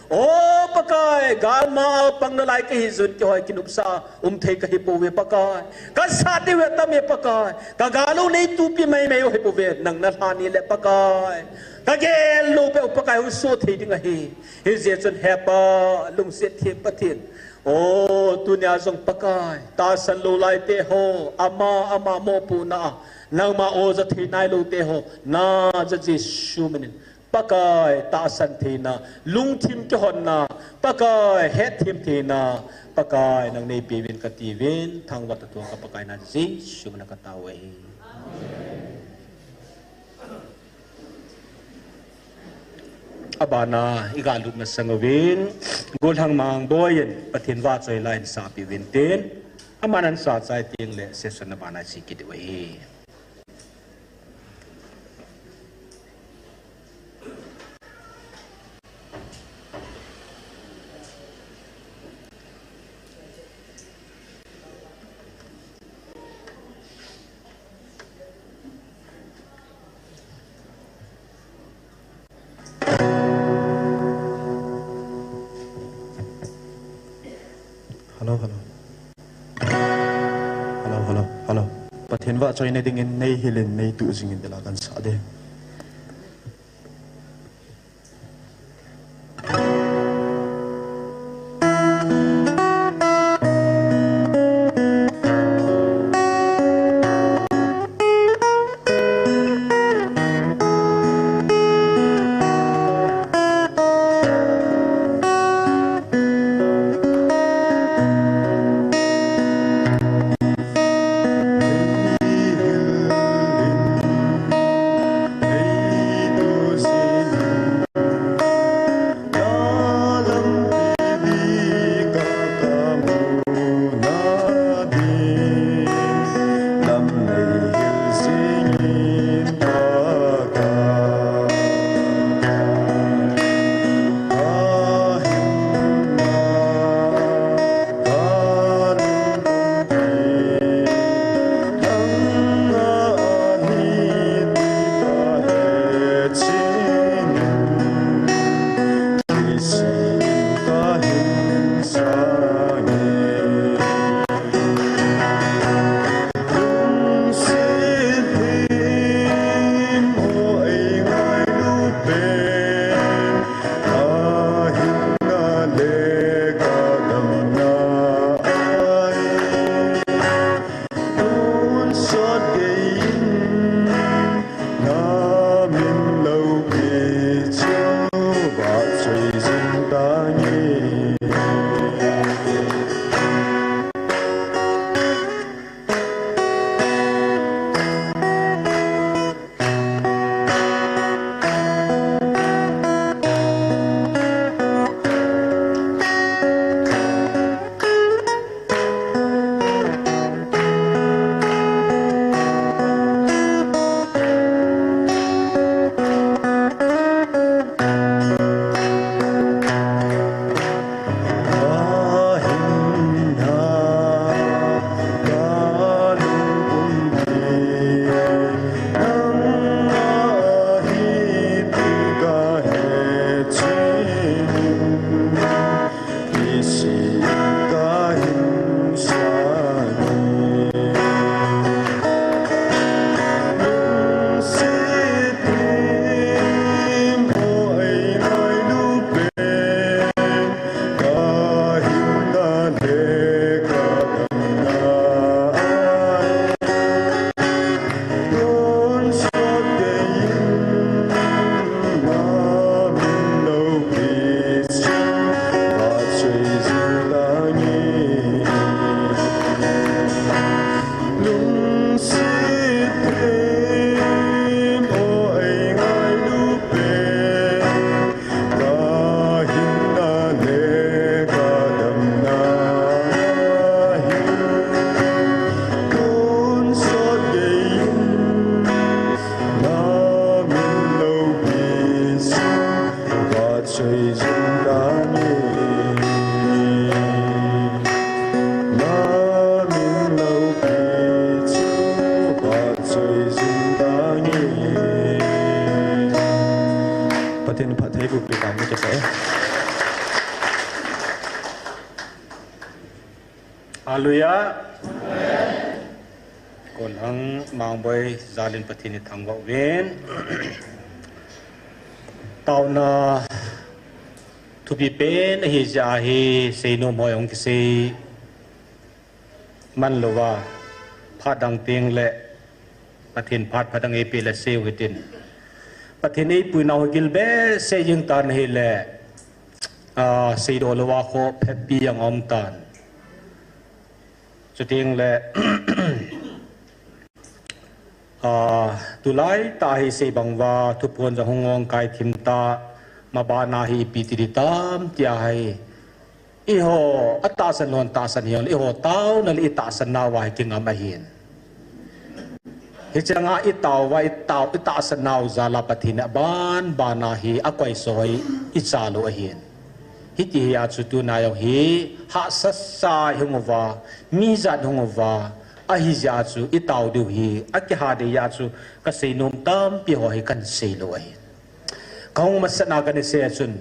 O Pakai, galma a pang nalai kahi jun kihoi kinopsa, um thei kahi pouve Pakai. Kasat diu hi atame Pakai. Kagal u neitupi maimai u hi pouve, nang nalhan nile Pakai. Kagel lou peh u Pakai hung so thei ding ahi. Hijeh chun he Pa, lungset them Pathen. O tunia jong Pakai, tahsan lou lai te ho, ama, ama mopohna a, nangma o ja thei nailou te ho, Nazareth Jesu minin. Pakai, tahsan theina, lungthim kihonna, Pakai, hetthem theina, Pakai, nang neipeuvin katiuvin, thangvah tah tah ka Pakai Nazareth Jesu mina katao ahi. Abana, iga lut masang uvin, Golhang Mangboi in, Pathen vahchoi la in sapeh uvin tin, aman ahin sa chai tengle, session abana iche kit diu ahi. Hello, hello. Hello, hello, hello. Pathen vahchoina dingin neihil in neituh jingin tila kansah ding. Patchoi jing tange. Pathen phattheiboh peh tauhen. Hallelujah. Kon hang Mangboi jalin Pathen ithangvah uvin. Taona thupi pen ahi jeh a hi seinom hoi hung kisei man louva, phat dang teng le Pathen phat phat dang eipeh le seiu hitin. Pathen eipuinau hi gil behseh jing tan ahile, ah, seidoh louva kho phatpi jong aum tan. Chuteng le, ah, tulai tah hi sei bang uva, thuphon jong hung ngong kai thim ta, mabana hi ipi ti ding tam tia hi. Eiho, atahsan lou tahsan hijongle, eiho taona le itahsan nauva hi kingam ahin. Hiche langa itao uva, itao, itahsan nau jal a Pathen in aban, bana hi akoiso hi ichalou ahin. Hiti hi a chu tuna jong hi, hahsa sa hung uva, mi jat hung uva, ahi jeh a chu itao diu hi, akiha dei jeh a chu kaseinom tampi ho hi kahin seilou ahin. Kahung masat na kahin sei a chun,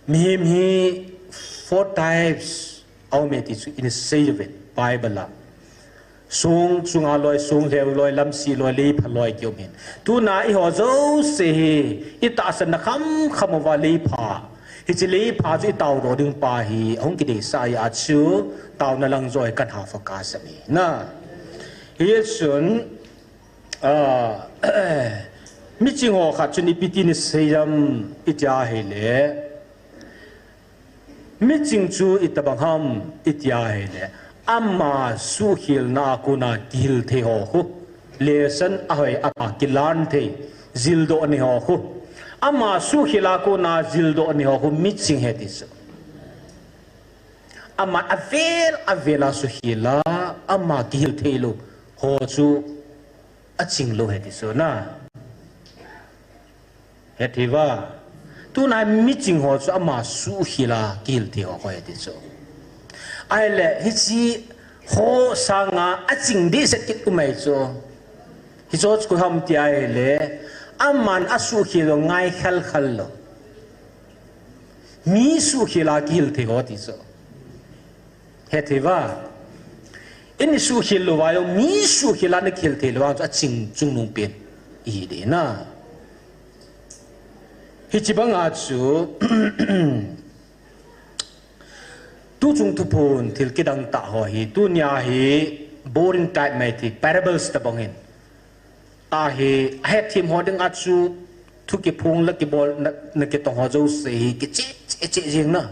mihem hi four types aume ti chu ina sei uve Bible a. Song chunga loi, song lheu loi, lamsih loi, leipha loi kium ahin. Tuna eiho jouse hi itahsan na khamkham uva leipha. Hiche leipha chu itaodoh ding pa hi ahung kideisah jeh a chu taona lang joh hi kahin ha focus ahi. Na. Hichun, ah, miching ho khat chun ipi tin asei em iti ahile, miching chu itobang ham iti ahile, ama suhkhelna a kona kihil thei ho khu, lesson ahoi ama kilan thei, jildoh nei ho khu, ama suhkhel a kona jildoh nei ho khu miching ahi ti chu. Ama avel avel a suhkhel a, ama kihil theilou ho chu aching lou ahi ti chu na. Hethei uva. Tuna miching ho chu ama suhkhel a kihil thei ho khu ahi ti chu. Ahile hiche ho sanga aching dehset kit um ahi chu. Hiche chu koi ham ti ahile, aman asuhkhel u ngai khalkhal lou. Mi suhkhel a kihil thei ho ti chu. Hethei uva. Eisuhkhel lou uva jong, mi suhkhel a nakihil thei lou vang chu aching chungnung pen ihi ding ahi. Hiche banga chu, tuchung thuphon thil kidang tah ho hi, tunia hi boring type mai ti, parables tobang hin. Ahi, ahetthem ho dinga chu Thu kiphong la kibol na, na kitong ho jouse hi kiche che che jing na.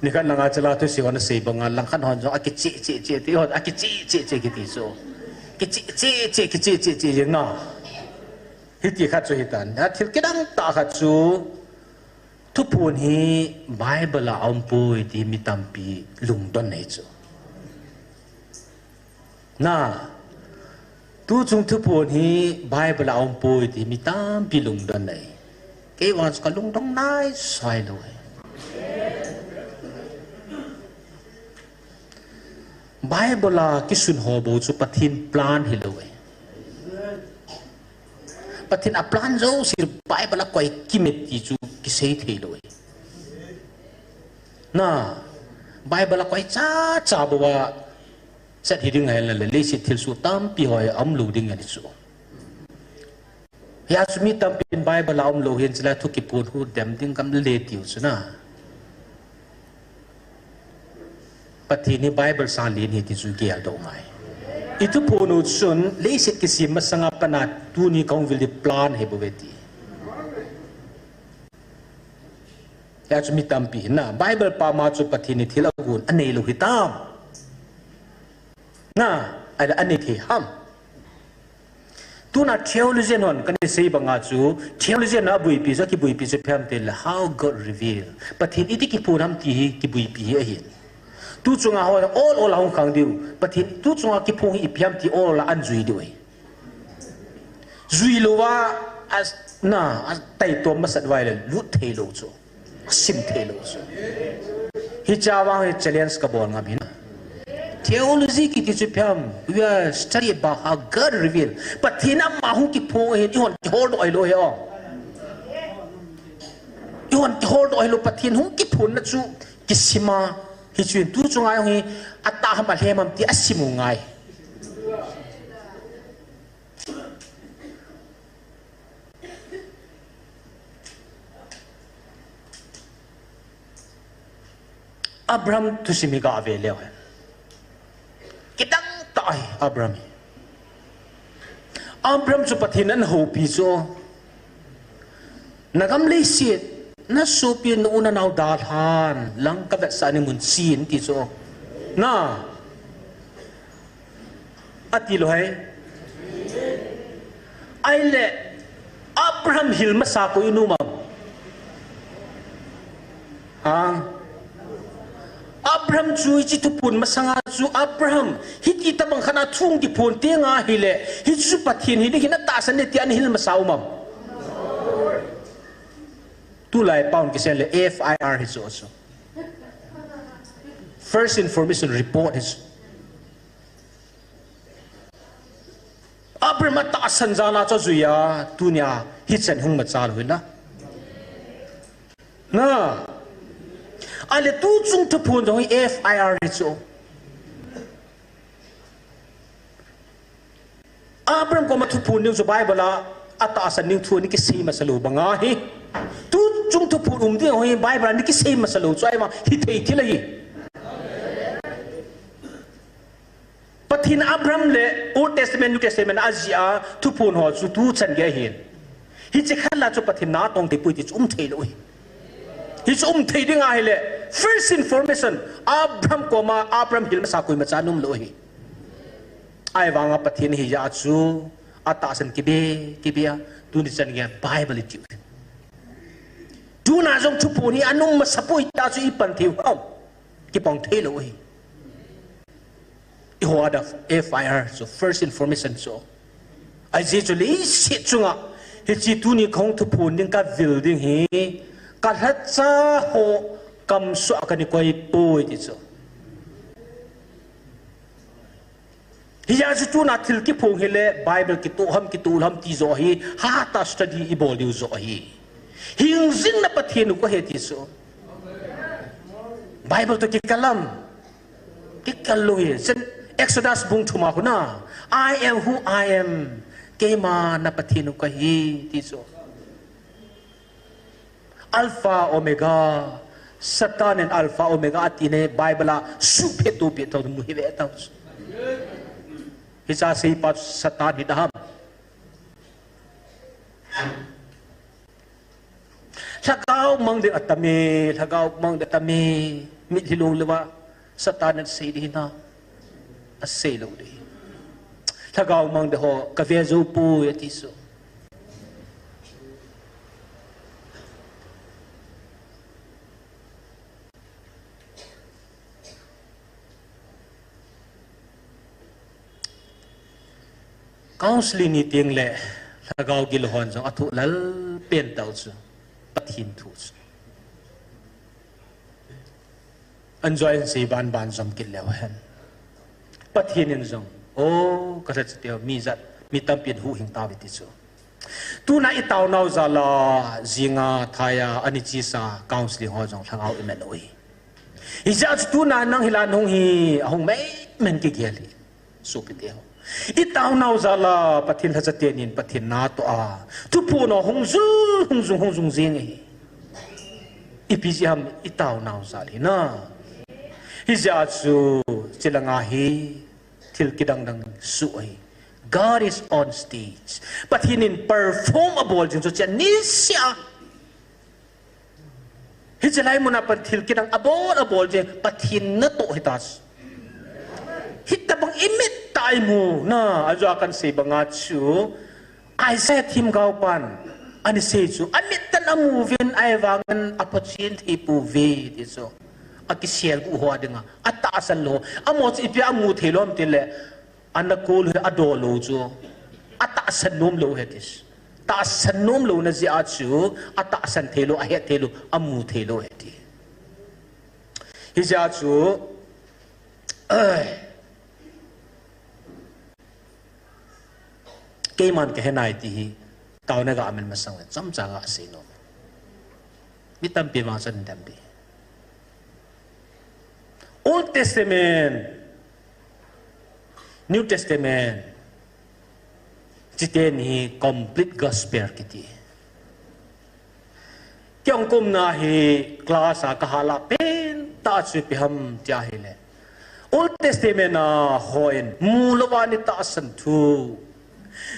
Nikhat langa chala thusei ho nasei banga langkhat hon jong akiche che che ti hon akiche che che kiti chu. Kiche che che kiche che che jing na. Hiti khat chu hitan. A thil kidang tah khat chu Thuphon hi Bible a aumpoi ti mi tampi lungdon ahi chu. Na, tuchung thuphon hi Bible a aumpoi ti mi tampi lungdon ahi. Kei vang chu kalungdon naisai lou ahi. Bible a kisun ho bou chu Pathen plan hilou ahi. Pathen a plan jouse Bible a koi kimet ti chu kisei theilou ahi. Na, Bible a koi chacha bou a set hiding ahi leh, leiset thilsoh tampi ho hi aumlou ding ahi chu. Hia chu mi tampin Bible a umlou hin chulai thu kiphon hu dem ding gamle tiu chu na. Pathen hi Bible sang len ahi ti chu geldoh ngai. I thuphon u chun leiset kisem masanga pat a tuni kahung vil ding plan ahi bouve ti. Hia chu mi tampi hin na Bible pama chu Pathen in thil agon aneilou hitam. Na, ahile anei thei ham. Tuna theologian hon kana sei banga chu, theologian a buipi chu, kibuipi chu phiam te le, how God reveal. Pathen iti kiphon ham ti hi kibuipi hi ahin. Tuchunga ho ol ol a hung khang diu. Pathen tuchunga kiphong hi ipi ham ti ol ol a anjui diu ahi. Jui louva, a, na, ataitom masat uva ahile lut theilou chu. Sim theilou chu. Hiche vang hi challenge kabol ngam ahi na. Theology kiti chu phiam, we are study about how God reveal. Pathen ama hung kiphong ahin, ihon kiholdoh ahilou ahi o. Ihon kiholdoh ahilou, Pathen hung kiphonna chu kisima. Hichun tuchunga jong hi atah ham alhem ham ti asim u ngai. Abraham thusim hi gave leu hen. Kidang tah ahi Abraham hi. Abraham chu Pathen in ahoupi chu. Nagam leiset, nasopi, na u nanao dalhan lang kavetsah ning mun chen ti chu. Na. Ati lou hai. Ahile, Abraham hil masa koi in um am? Ha? Abraham chu hiche thuphon masanga chu Abraham, hiti tobang khat a thu hung kiphon teng ahile, hichu Pathen hi ding ahi na tahsan e ti ana hil masa um am? Tulai pao in kisei le F I R hi chu chu. First Information Report hi chu. Abraham atahsan jal a chu ajui a, tunia hichan hung machal u hi na. Na. Ahile tuchung thuphon jong hi F I R hi chu. Abraham koma thuphon ding chu Bible a atahsan ding thu ana kisei masa lou banga hi. Tuchung thuphon um ding hi Bible a ana kisei masa lou chu ahivang hithei thil ahi. Pathen Abraham le Old Testament, New Testament ajih a thuphon ho chu tuchan gei ahin. Hiche khat la chu Pathen natong thei poi ti chu um thei lou ahi. Hichu um thei ding ahile, first information, Abraham koma, Abraham hil masa koima cha ana um lou ahi. Ahivanga Pathen hi ja chu, atahsan kibe, kibe a, tuni chan gei a Bible i tiu. Tuna jong thuphon hi ana um masa poi ta chu i pan thei u ham. Kipang thei lou ahi. I ho a da F I R chu first information chu. Ajeh chu leiset chunga hiche tuni kahung thuphon ding kavil ding hi kalhacha ho kamsua kana koi poi ti chu. Hijeh a chu tuna thil kiphong hile Bible kitoh ham, kitoh lou ham ti joh hi, hatah a study ibol diu joh ahi. Hingjing na Pathen u kahi ti chu. Bible toh kikal am? Kikal lou hi. Chen Exodus bung thum a hung a, "I am who I am." Keima na Pathen u kahi ti chu. Alpha Omega, Satan in Alpha Omega ati ne Bible a suhphe tupi tau mu hi ve tau. Hicha seipa Satan hi da ham. Lhagao mang ding atam e, lhagao mang ding atam e. Mitlhi lou leuva Satan in asei ding hinam? Asei lou ding. Lhagao mang ding ho kave jou poi ati chu. Counseling ni teng le lhagao gil hon jong athoh lel pen tau chu Pathen thu chu. Anjoy an sei ban ban jom kit leu hen. Pathen in jong, o, ka lhacha teu, mi jat, mi tampi in huhhing tauve ti chu. Tuna i taonau jal a, jinga, thaiya, ani chesa, counseling ho jong lhagao i man u ahi. Hijeh a chu tuna nang hilai nahung hi, ahung mei men kigel hi. Sopite ho. I taonau jal a, Pathen lhacha teni in Pathen natoh a. Thuphon ho hung jung, hung jung, hung jung jing ahi. Ipi jeh ham i taonau jal hi na. Hijeh a chu, chilanga hi, thil kidang dang soh ahi. God is on stage. Pathen in perform abol jing chu chia niseh a. Hiche lai muna pat thil kidang abol, abol jing, Pathen natoh hita chu. Hitabang i mit tah a i mu, na, ajeh a kan sei banga chu, Isaiah themgao pan, ana sei chu, amit tah in amu uvin, ahivangin aphochen thei pouve, ti chu. Akisel gu ho dinga, atahsan lou, amaho chu ipi a amu thei lou ham tile, Ana kol hi adolou chu. Atahsan nom lou ahi ti. Tahsan nom louna jeh a chu, atahsan thei lou, ahet thei lou, amu thei lou ahi ti. Hijeh a chu, keiman kahe nai ti hi, taona ga aman masang le, chomcha ga sei nom. Mi tampi vang chan tampi. Old Testament, New Testament, chiten hi complete gospel kiti. Kei hung kumna hi class a kahal a pentah chu ipi ham tia ahile, Old Testament a hon mu louva ana tahsan thu,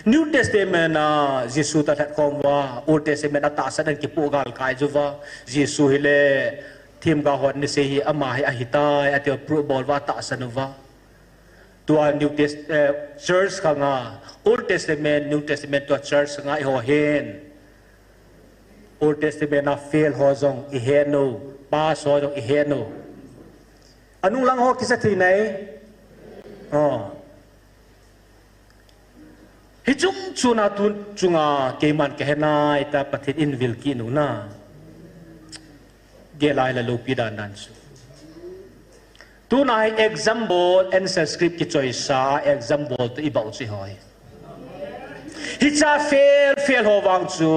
New Testament a Jesu toh lhatkhom uva, Old Testament a tahsan ana kipoh galkai uva, Jesu hile themgao hon ana sei hi ama hi ahitai, ati uva proof abol uva atahsan uva. Tua New Test-, eh, church khanga, Old Testament, New Testament tua church khanga eiho hin. Old Testament a fail ho jong ihe u, pass ho jong ihe u. Anung lang ho kisa thei nai. Oh. Hiche chungchang a tu chunga keiman kahe nai tia Pathen in vil kit u na. Gel a ahile loupi dan dan chu. Tuna hi exam bol, answer script kichoisa, exam bol toh ibol u chu eiho hi. Hiche a fail, fail ho vang chu.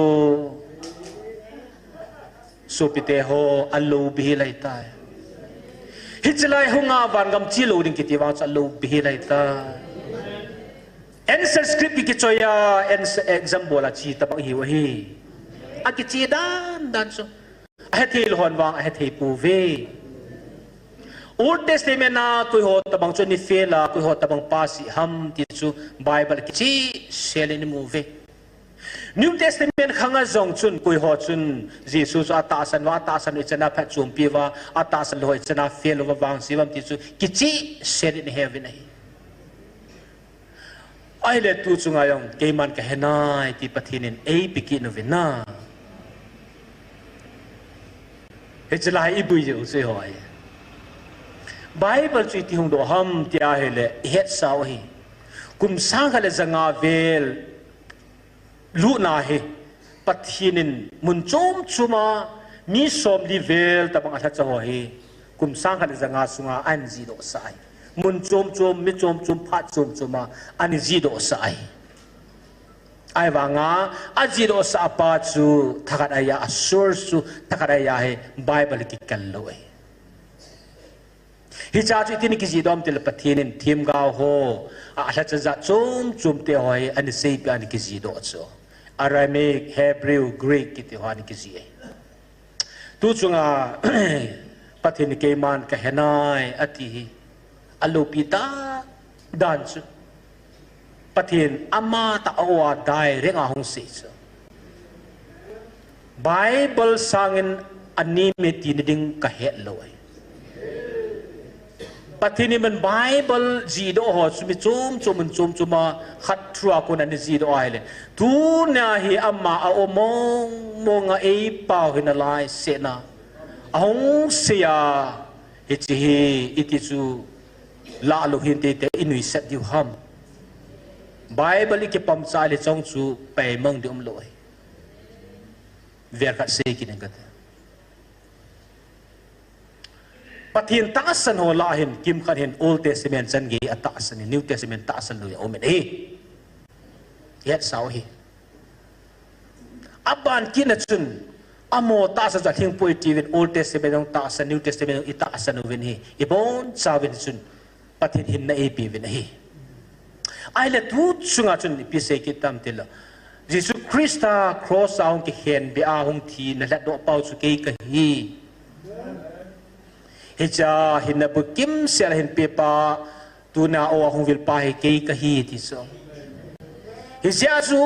Sopite ho, alou bih lai tai. Hiche lai hunga vangam che lou ding kiti vang chu alou bih lai tai. Answer script kichoi a, answer exam bol a che tabang ihiu ahi. Akiche dan dan chu. Ahethei lou hon vang, ahethei pouve. Old Testament a, koiho tabang chu ana fail a, koiho tabang pass iham ti chu Bible kichehsel in imu uve. New Testament khanga jong chun, koiho chun, Jesu chu atahsan uva, atahsan u ichan a phatchompi uva, atahsan lou ho ichan a fail uva vangse uvam ti chu, kichehsel in ihe uvin ahi. Ahile tu chunga jong, keiman kahe nai ti Pathen in eipe kit u vin na. Hiche lai hi ibui jeh u chu eiho hi. Bible chu iti hung doh ham tia ahile, ihetsau ahi. Kum sang khat le ja nga vel, lutna hi, Pathen in mun chom chom a, mi somli vel tabang alhacha ho hi, kum sang khat le ja nga sunga ana jihdoh sah ahi. Mun chom chom, mi chom chom, phat chom chom a, ana jihdoh sah ahi. Ahivanga, ajihdoh sah pa chu, thakhat ahi a, a source chu, thakhat ahi a hi, Bible kikal lou ahi. Hiche a chu iti ana kijihdoh ham tile Pathen in themgao ho, a, alhacha jat chom chom te ho hi ana seipeh a ana kijihdoh chu. Aramaic, Hebrew, Greek kiti ho ana kijih e. Tu chunga Pathen in keiman kahe nai ati hi. Aloupi dan dan chu. Pathen amatah a direct a hung sei chu. Bible sangin anem e tina ding kahet lou ahi. Pathen in Bible jihdoh ho chu mi chom chom in chom chom a khat through a kon ana jihdoh ahile, tunia hi ama a-um mong mong a eipao hi nalai sehna ahung sei a, hiche hi iti chu lah lou hinte tia inuisat diu ham? Bible ikipamcha le chong chu peimang ding umlou ahi. Vel khat sei kit ing kate. Pathen tahsan ho lah a hin, kimkhat hin Old Testament chan gei atahsan in, New Testament tahsan lou a um in ahi. Ihetsau ahi. Aban kit na chun, amaho tahsan chu alhingpoi tiuvin, Old Testament jong tahsan, New Testament jong itahsan uvin ahi. Ibonchauvin chun, Pathen hinna eipeuvin ahi. Ahile tu chunga chun ipi sei kit tam tile, Jesu Christa cross a hung kikhenbeh a hung thi nalhatdoh pau chu kei kahi. Hichea hinna bukim sel a hinpepa, tuna o a hung vilpa hi kei kahi ti chu. Hichea chu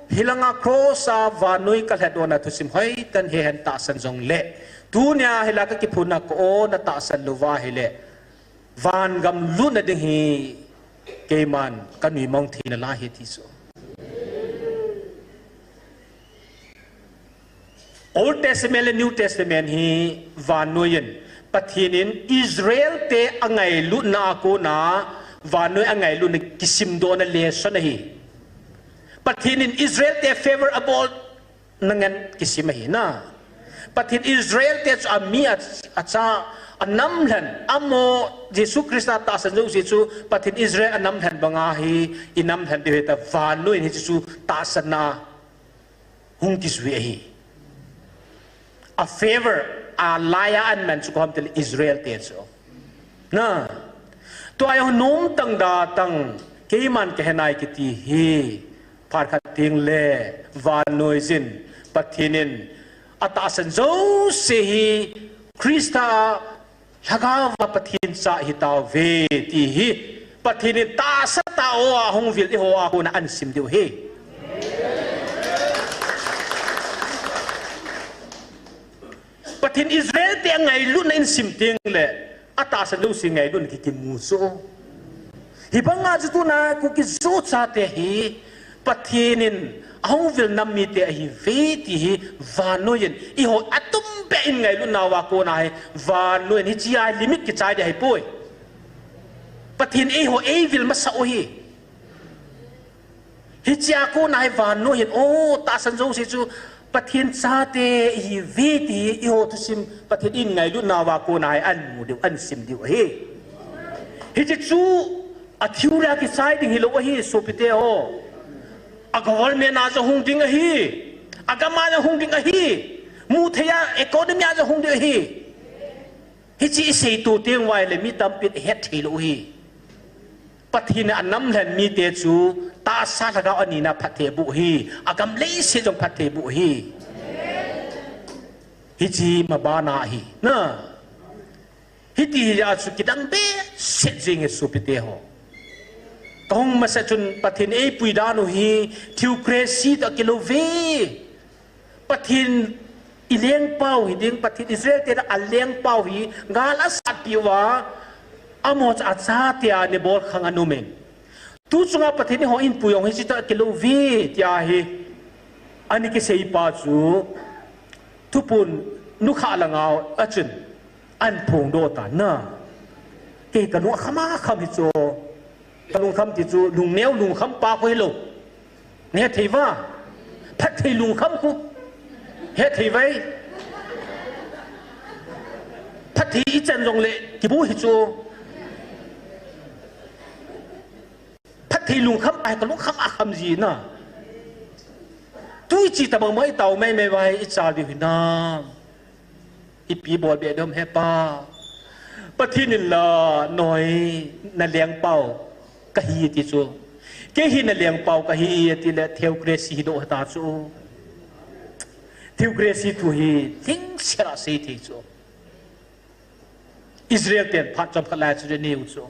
hilanga cross a vannoi kalhatdohna thusim hoitah in hehin tahsan jongle, tunia hilai kakiphunna ka-o natahsan louva ahile, vangam lutna ding hi keiman kanuimang thei nalai ahi ti chu. Old Testament le New Testament hi vannoiyin, Pathen in Israel te angailutna a kona vannoi angailutna kisimdohna lesson ahi. Pathen in Israel te favour abol na ngen kisim ahi na. Pathen Israel te chu ami a, acha, anamlhen, amaho Jesu Christa tahsan jouse chu Pathen Israel anamlhen banga hi inamlhen diu ahi tia vannoiyin hiche chu tahsanna hung kijui ahi. A favour, alai a anman chu koi ham tile Israel te chu. Na, tua jong nomtang datang, keiman kahenai kiti hi, phat khat tengle, vannoiyin, Pathen in atahsan jouse hi Christa lhagaova Pathen cha ihitauve ti hi, Pathen in tahsa tah-o a hung vil eiho a kona ahin sim diu ahi. Pathen Israel te angailutna ahin sim tengle, atahsan jouse ngailutna kikimu chu. Hibanga chu tuna Kuki Zo chate hi Pathen in ahung vil nam mite ahiuve ti hi vannoiyin, eiho atumbeh in ngailutnauva kona hi vannoiyin hichea limit kichai ding ahipoi. Pathen eiho eivil masau ahi. Hichea kona hi vannoiyin, o, tahsan jouse chu Pathen chate ihiuve ti hi eiho thusim Pathen in ngailutnauva kona hi ahin mu diu, ahin sim diu ahi. Hiche chu a theory a kichai ding hilou ahi, sopite ho. A government a jong hung ding ahi. Agam a jong hung ding ahi. Muthei a economy a jong hung ding ahi. Hiche iseito teng uva ahile mi tampin ahet theilou ahi. Pathen in anamlhen mite chu tahsa lhagao anina phatthei aboh ahi. Agam leiset jong phatthei aboh ahi. Hiche mabana ahi. Na. Hiti hia chu kidang behseh jenge sopite ho. Kahung masa chun Pathen eipui dan u hi theocracy toh akilouve. Pathen ilengpau hiding, Pathen Israel te alengpau hi gal asatpi uva, amaho chu achate a ana bolkhang ana umin. Tu chunga Pathen in eiho eipui jong hiche toh akilouve tia hi ana kiseipa chu Thuphon nukhah langa a chun ahin phongdoh tan na. Kei kalung akham akham hichu. Kalungkham ti chu lungneo lungkham pa khu hilou. Nahet thei uva. Phatthei lungkham khu. Het thei uve. Phatthei ichan jongle kiboi hichu. Phatthei lungkham pa hi kalungkham akham ji na. Tu iche tobang mo itao maimai uva hi icha diu hinam? Ipi bolbeh dom hepa. Pathen in la noi nalengpau kahi ti chu. Kei hi nalengpau kahi atile theocracy hidoh ta chu. Theocracy thu hi lhingsel a seithei chu. Israel ten phat chomkhat lai chu aneiu chu.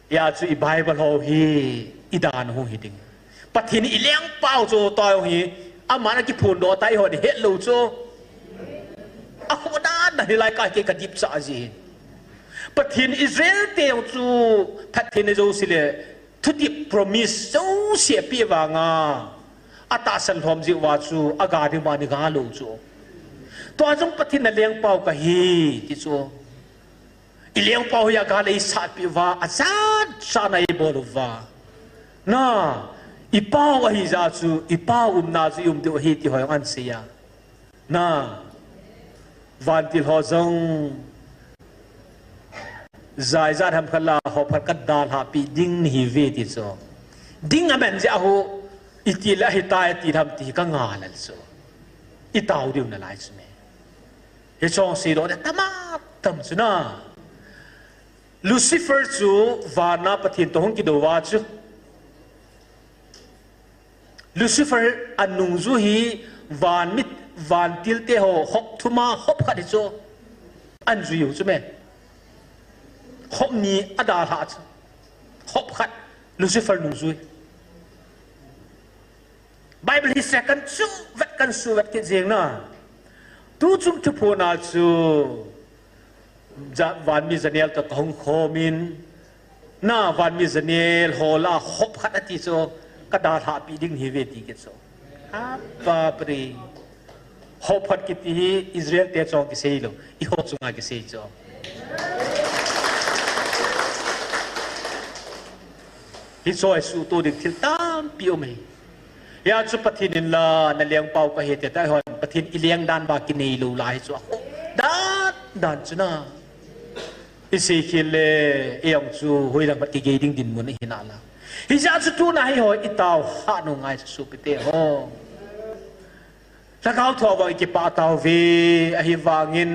Hijeh chun i Bible ho hi i dan u hiding. Pathen in ilengpau chu tua hi Aman akiphondoh tai, eihon ihet lou chu. Akhoh dan dan hilai kah kei kadipcha ji. Pathen Israel te jong chu phatthei na jouse le thutep promise jouse apeh vanga, atahsan lhom jeh uva chu aga ding vang iga lou chu. Tua jong Pathen nalengpau kahi ti chu. Ilengpau hi aga le isatpeh uva, ajat jat na ibol uva. Na, ipau ahi jeh chu, ipau umna chu ium diu ahi ti ho jong ahin seiya. Na, vantil ho jong, jat jat ham khat la, hop khat kadalhahpeh ding nahiuve ti chu. Ding aman jeh a ho, itile ahitai ti ham ti hi kangah lel chu. Itao diu nalai chu me. Hiche jong seidoh ding tamtah tam chu na. Lucifer chu vana Pathen toh hung kidou a chu. Lucifer anungjui hi van mi, vantil te ho hop thum a hop khat hi chu. Ahin jui u chu me. Hop ni adalhah chu. Hop khat Lucifer nungjui. Bible hi second chu vet kan su vet kit jeng na. Tuchung thuphon a chu ja-, vanmi janel toh kahung khom in, na vanmi janel ho lah a hop khat ati chu, kadalhahpeh ding nahiuve ti kit chu. Apa pre. Hop khat kiti hi Israel te chunga kisei lou, eiho chunga kisei chu. Hiche hi suhtoh ding thil tampi um e. Hijeh chun Pathen in la nalengpau kahi tia eihon Pathen ileng dan uva kinei lou lai chu akhoh dan dan chu na. Isei khel le, ei jong chu hoilang khat kigei ding dinmun ahi nalai. Hijeh chun tuna hi ho itao hah u ngai chu sopite ho. Lhagao thua vang ikipah tauve, ahivangin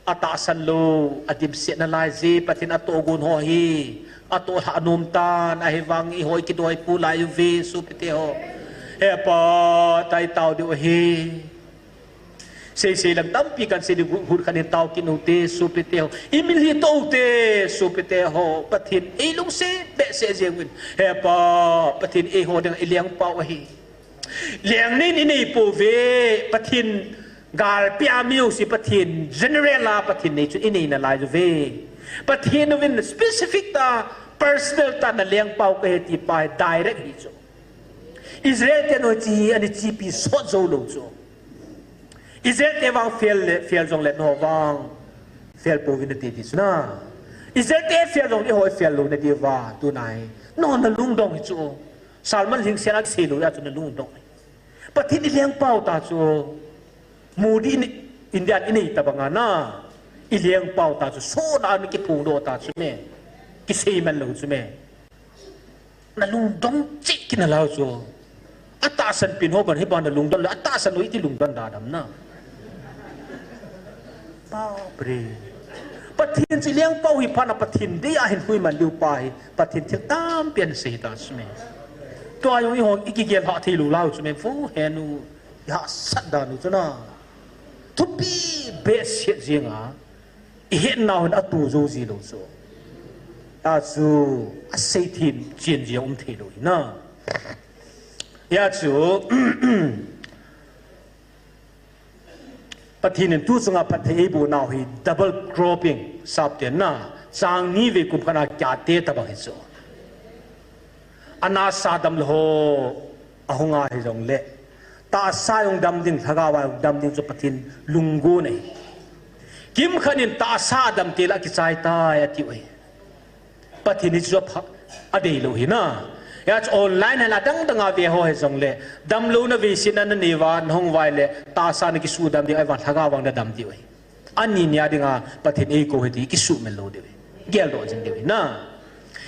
atahsan lou, adimset nalai ji, Pathen atohgon ho hi, atohlhah nom tan, ahivang eiho ikidoi pu lai uve, sopite ho. He Pa, tua itao diu ahi. Seisei lang tampi kan sei diu, hu-, hut khat in tao kit u hite, sopite ho. Imil hi toh u hite, sopite ho. Pathen eilungset behseh jeng uvin. He Pa, Pathen eiho dinga ilengpau ahi. Leng nei in inei pouve, Pathen galpi a mi jouse Pathen general a Pathen nei chu inei nalai uve. Pathen uvin specific tah personal tah nalengpau kahi ti pa hi direct hi chu. Israel te noiche hi ana chepi sot jou lou chu. Israel te vang fail le, fail jong le nangho vang fail pouvin nati ti chu na. Israel te fail jong le eiho fail lou nadiuva tuna hi. Nangho nalungdong hi chu. Salman lhingset a kisei lou a chu nalungdong. Pathen ilengpau tah chu. Modi in India in inei tobang a na. Ilengpau tah chu. Sot a ana kiphongdoh tah chu me. Kisei man lou chu me. Nalungdong cheh kit nalai chu. Atahsan pen ho ban hi ban nalungdon le, atahsan lou iti lungdon da dam na. Bapre. Pathen chu ilengpau hi phat na Pathen dei a hin hui man diu pa hi. Pathen thil tampi ana sei ta chu me. Tua jong eiho ikigel hah thei lou lai chu me. Vo henu, ihahsat dan u chu na. Thupi behseh jeng a. Ihetnau hin atoh jou ji lou chu. Tua chu asei them chen ji a um thei lou hi na. Hijeh chun, Pathen in tu chunga phatthei eiboh nau hi double cropping, sap te na, chang ni vei kum khat a kihte tobang hi chu. Ana sa dam lou ho, ahung a hijong le. Tahsa jong dam ding, lhagao a jong dam ding chu Pathen lunggon ahi. Kimkhat in tahsa dam teng le akichai tai ati u ahi. Pathen hi chu apha, adei lou hi na. Hijeh chun online a la dang dang a ve ho hijong le. Damlouna veiset na nanei uva, nahung uva ahile. Tahsa nakisuh dam diu, ahivang lhagao vang nadam diu ahi. Ani ni a dinga Pathen eikou hi ti kisuhmil lou diu ahi. Geldoh jing diu ahi na.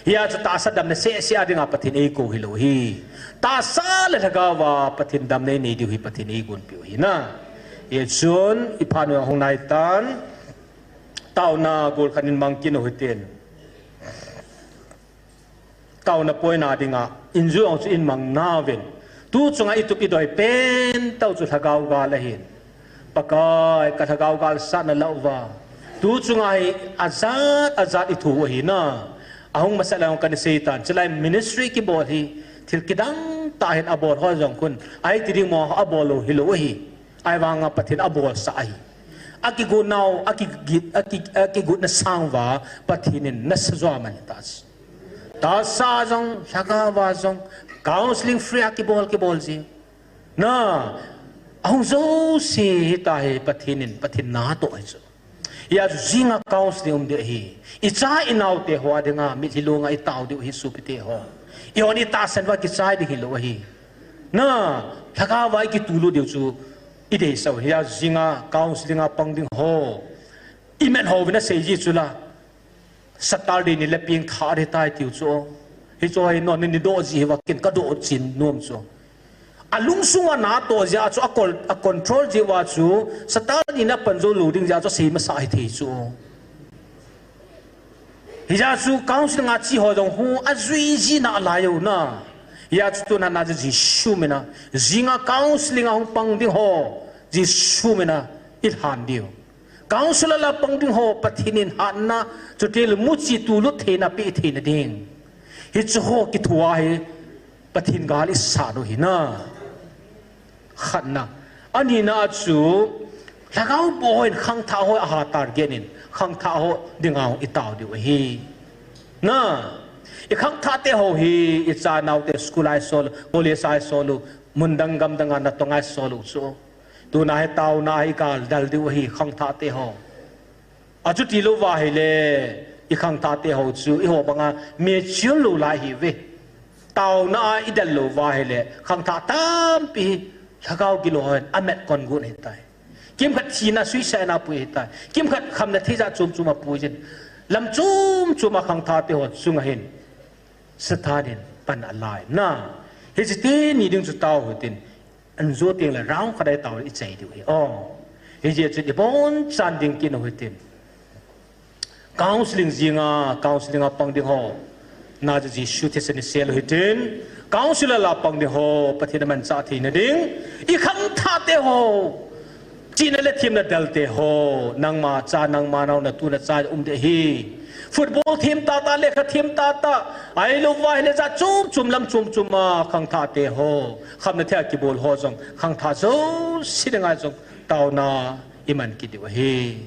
Hijeh chun tahsa damna seh seh a dinga Pathen eikou hilou ahi. Tahsa le lhagao a Pathen damna inei diu hi Pathen eigonpeh u ahi na. Hijeh chun iphat u ahung nai tan. Taona gol khat in mang kit u hitin. Taona poina dinga, injui ong chu in mang nauvin. Tu chunga itup idoi pen tau chu lhagao gal ahin. Pakai, ka lhagao gal sahna lau va. Tu chunga hi ajat, ajat ithu ahi na. Ahung masa le ong kana sei tan. Chulai ministry kibol hi, thil kidang tah hin abol ho jong khun, ahi ti ding mo, abol lou hilou ahi. Ahivanga Pathen abolsah ahi. Akigot nau, akigit, aki, akigotna sang uva Pathen in nasa jo aman ahi tah. Tahsa jong, lhagao va jong, counseling free a kibol, kibol ji. Na, ahung jouse hita hi Pathen in, Pathen na atoh ahi chu. Hijeh chun jinga counseling um ding ahi. Icha inao te ho dinga, mitlhi longa itao diu ahi sopite ho. Eihon itahsan uva kichai ding hilou ahi. Na, lhagao va ikitulut diu chu ideisah u. Hijeh chun jinga counseling a pang ding ho. Iman ho vin asei ji chu la. Saturday ni le pengthah ding tai tiu chu. Hichu hi non ni doh ji hi va kin kadoh chin nom chu. Alungsung a natoh jeh a chu a col-, a control jeh uva chu Saturday ni na pan jou lou ding jeh a chu sei masa hithei chu. Hijeh a chu counseling a che ho jong hu ajui ji nalai u na. Hijeh a chu tuna na chu Jesu mina. Jinga counseling a hung pang ding ho. Jesu mina ilhan diu. Counselor la pang ding ho Pathen in hatna, chuti le muchi tulut theina pe theina ding. Hichu ho kithoa hi Pathen gal isah u hi na. Khatna. Anina chu lhagao bou ho in khangthah ho aha target in khangthah ho dinga itao diu ahi. Na. Ikhangthah te ho hi icha nao te school a isol, college a isol u, mun dang gam dang a natong a isol u chu. Tuna hi taona a igal dal diu ahi khangthah te ho. Achuti lou va hile, ikhangthah te ho chu, eiho banga mature lou lai ahi ve. Taona a idal lou va hile, khangthah tampi hi, lhagao gilou hon, amet kon gon ahitai. Kimkhat thina suicide na pui ahitai. Kimkhat khamna thei jat chom chom a pui jin. Lam chom chom a khangthah te ho chunga hin. Satan in pan alai na. Hiche teni ding chu tao hitin. An jo teng le round khat a itao le ichai diu ahi. Oh. Hijeh chun ibonchan ding kit u hitin. Counseling jinga, counseling a pang ding ho. Na chu Jesu thisan isel u hitin. Counselor la pang ding ho, Pathen in amanchah theina ding. Ikhangthah te ho. Chihna le themna del te ho, nangma cha, nangma nao, natu nacha um ding ahi. Football them tata, lekha them tata, ahilou va hile jat chom chom lam chom chom a khangthah te ho, khamna thei a kibol ho jong, khangthah jouse dinga jong, taona iman kit diu ahi.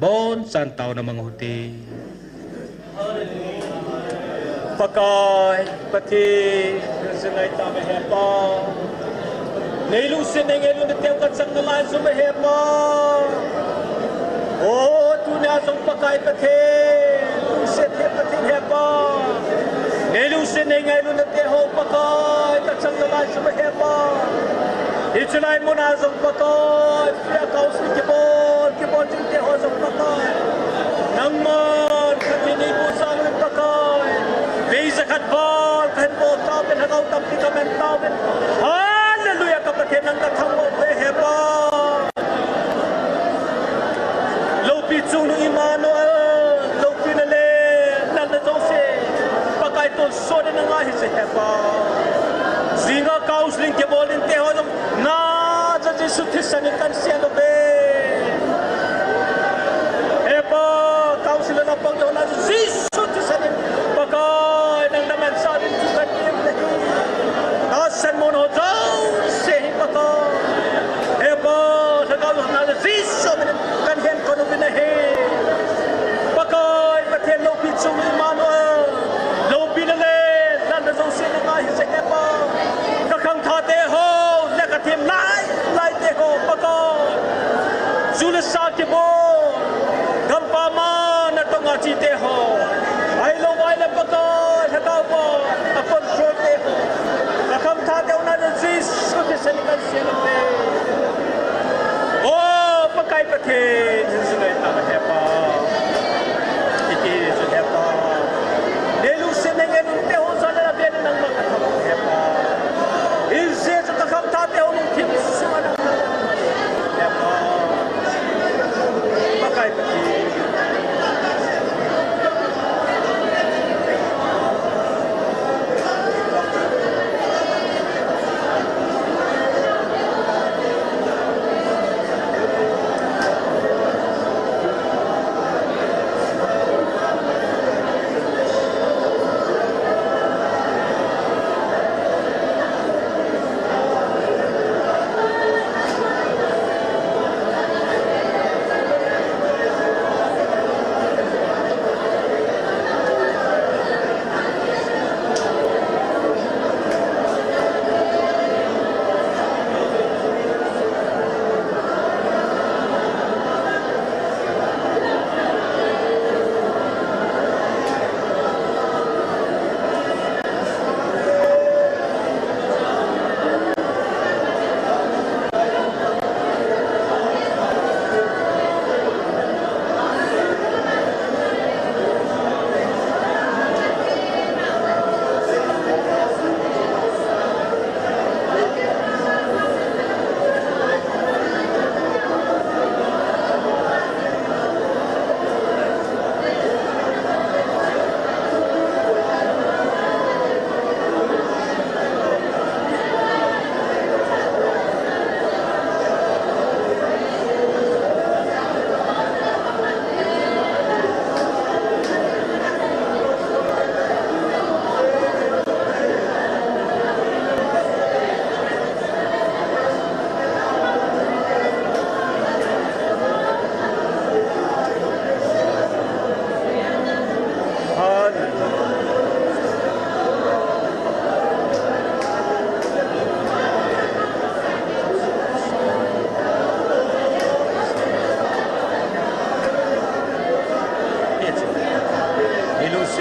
Bonchan taona mang u hite. Pakai, Pathen, ka jing ngai tauve he Pa. Nei lungset nei ngailutna teu ka chang nalai chu uve he Pa. O, tunia jong Pakai Pathen, lungset he Pathen he Pa. Nei lungset nei ngailutna te ho Pakai, ka chang nalai chu uve he Pa. Hiche lai muna jong Pakai, free a counseling kibol, kibol jing te ho jong Pakai. Nangman Pathen neipu sang uvin Pakai. Vei jakhat val kahin bol tauvin, lhagao tampi kaman tauvin. Hallelujah, ka Pathen nang kathangvah uve he Pa. Loupi chungnung Emmanuel, loupina le lalna jouse Pakai tonsot in nanga hije he Pa. Jinga counseling kibol ding te ho jong Nacha Jesu thisan in kahin sel uve. He Pa, counselor a pang ding ho Nacha Jesu thisan in Pakai nang namanchah ding chu kahin ti ahi. Tahsan mona ho jouse hi Pakai. He Pa, lhagao Nacha Jesu min in kahin hen kon uvin ahi. Pakai Pathen loupi chungnung Emmanuel, loupina le lalna jouse nanga hije he Pa. Ka khangthah te ho, lekha them lai, lai te ho, Pakai. Ju le sa kibol, gampam a natong a che te ho. Ahilou vai le Pakai, lhagao va, a control te ho. Ka khangthah te ho Nacha Jesu thisan in kahin sel uve. O, Pakai Pathen, Jesu ngai tauve he Pa. Iti Jesu he Pa. Nei lungset nei ngailutna te ho jal a ven in nangma kathangvah uve he Pa. Hijeh chun ka khangthah te ho lungthim sunga nang he Pa. Pakai Pathen.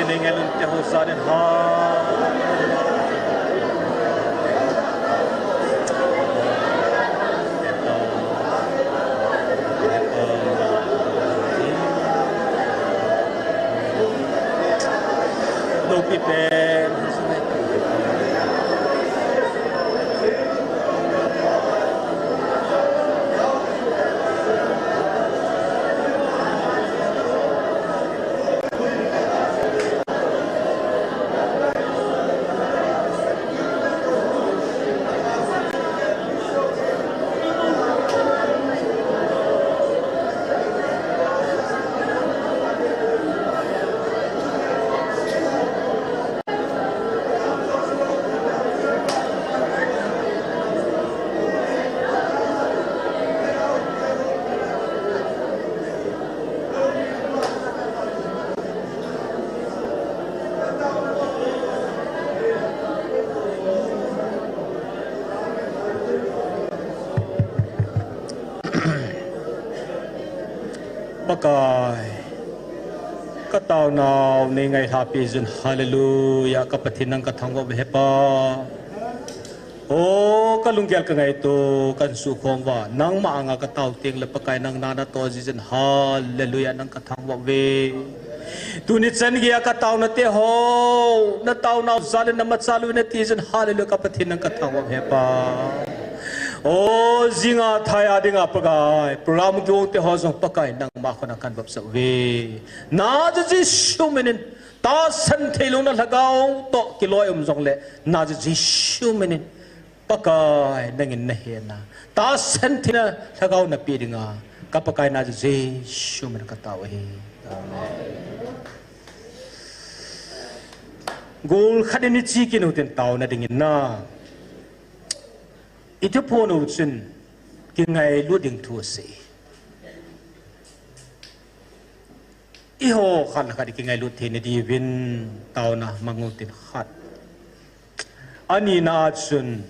Neingailun te ho jal in ha. Loupi pen. Pakai, ka taonau nei ngailhahpi jin, hallelujah, ka Pathen nang ka thangvah uve Pa. O, ka lunggel ka ngaito, kan sukhom uva, nangma anga ka tao teng le Pakai nang na natoh jin, hallelujah, nang ka thangvah uve. Tuni chan geiya ka taona te ho, na taonau jal in na machal uve nati jin, hallelujah, ka Pathen nang ka thangvah uve Pa. O, jinga thai a dinga Pakai, program kiong te ho jong Pakai nangma khut a kan vop sah uve. Nazi Jesu min in, tahsan thei louna lhagao toh kiloi um jongle, Nazi Jesu min in, Pakai nangin na hena, tahsan theina lhagao na pe dinga, ka Pakai Nazi Jesu min ka tao ahi. Amen. Gol khat in i chi kit u tin taona dingin na. I thuphon u chun kingailut ding thu asei. Eiho khat le khat i kingailut theina diuvin taona mang u tin khat. Anina chun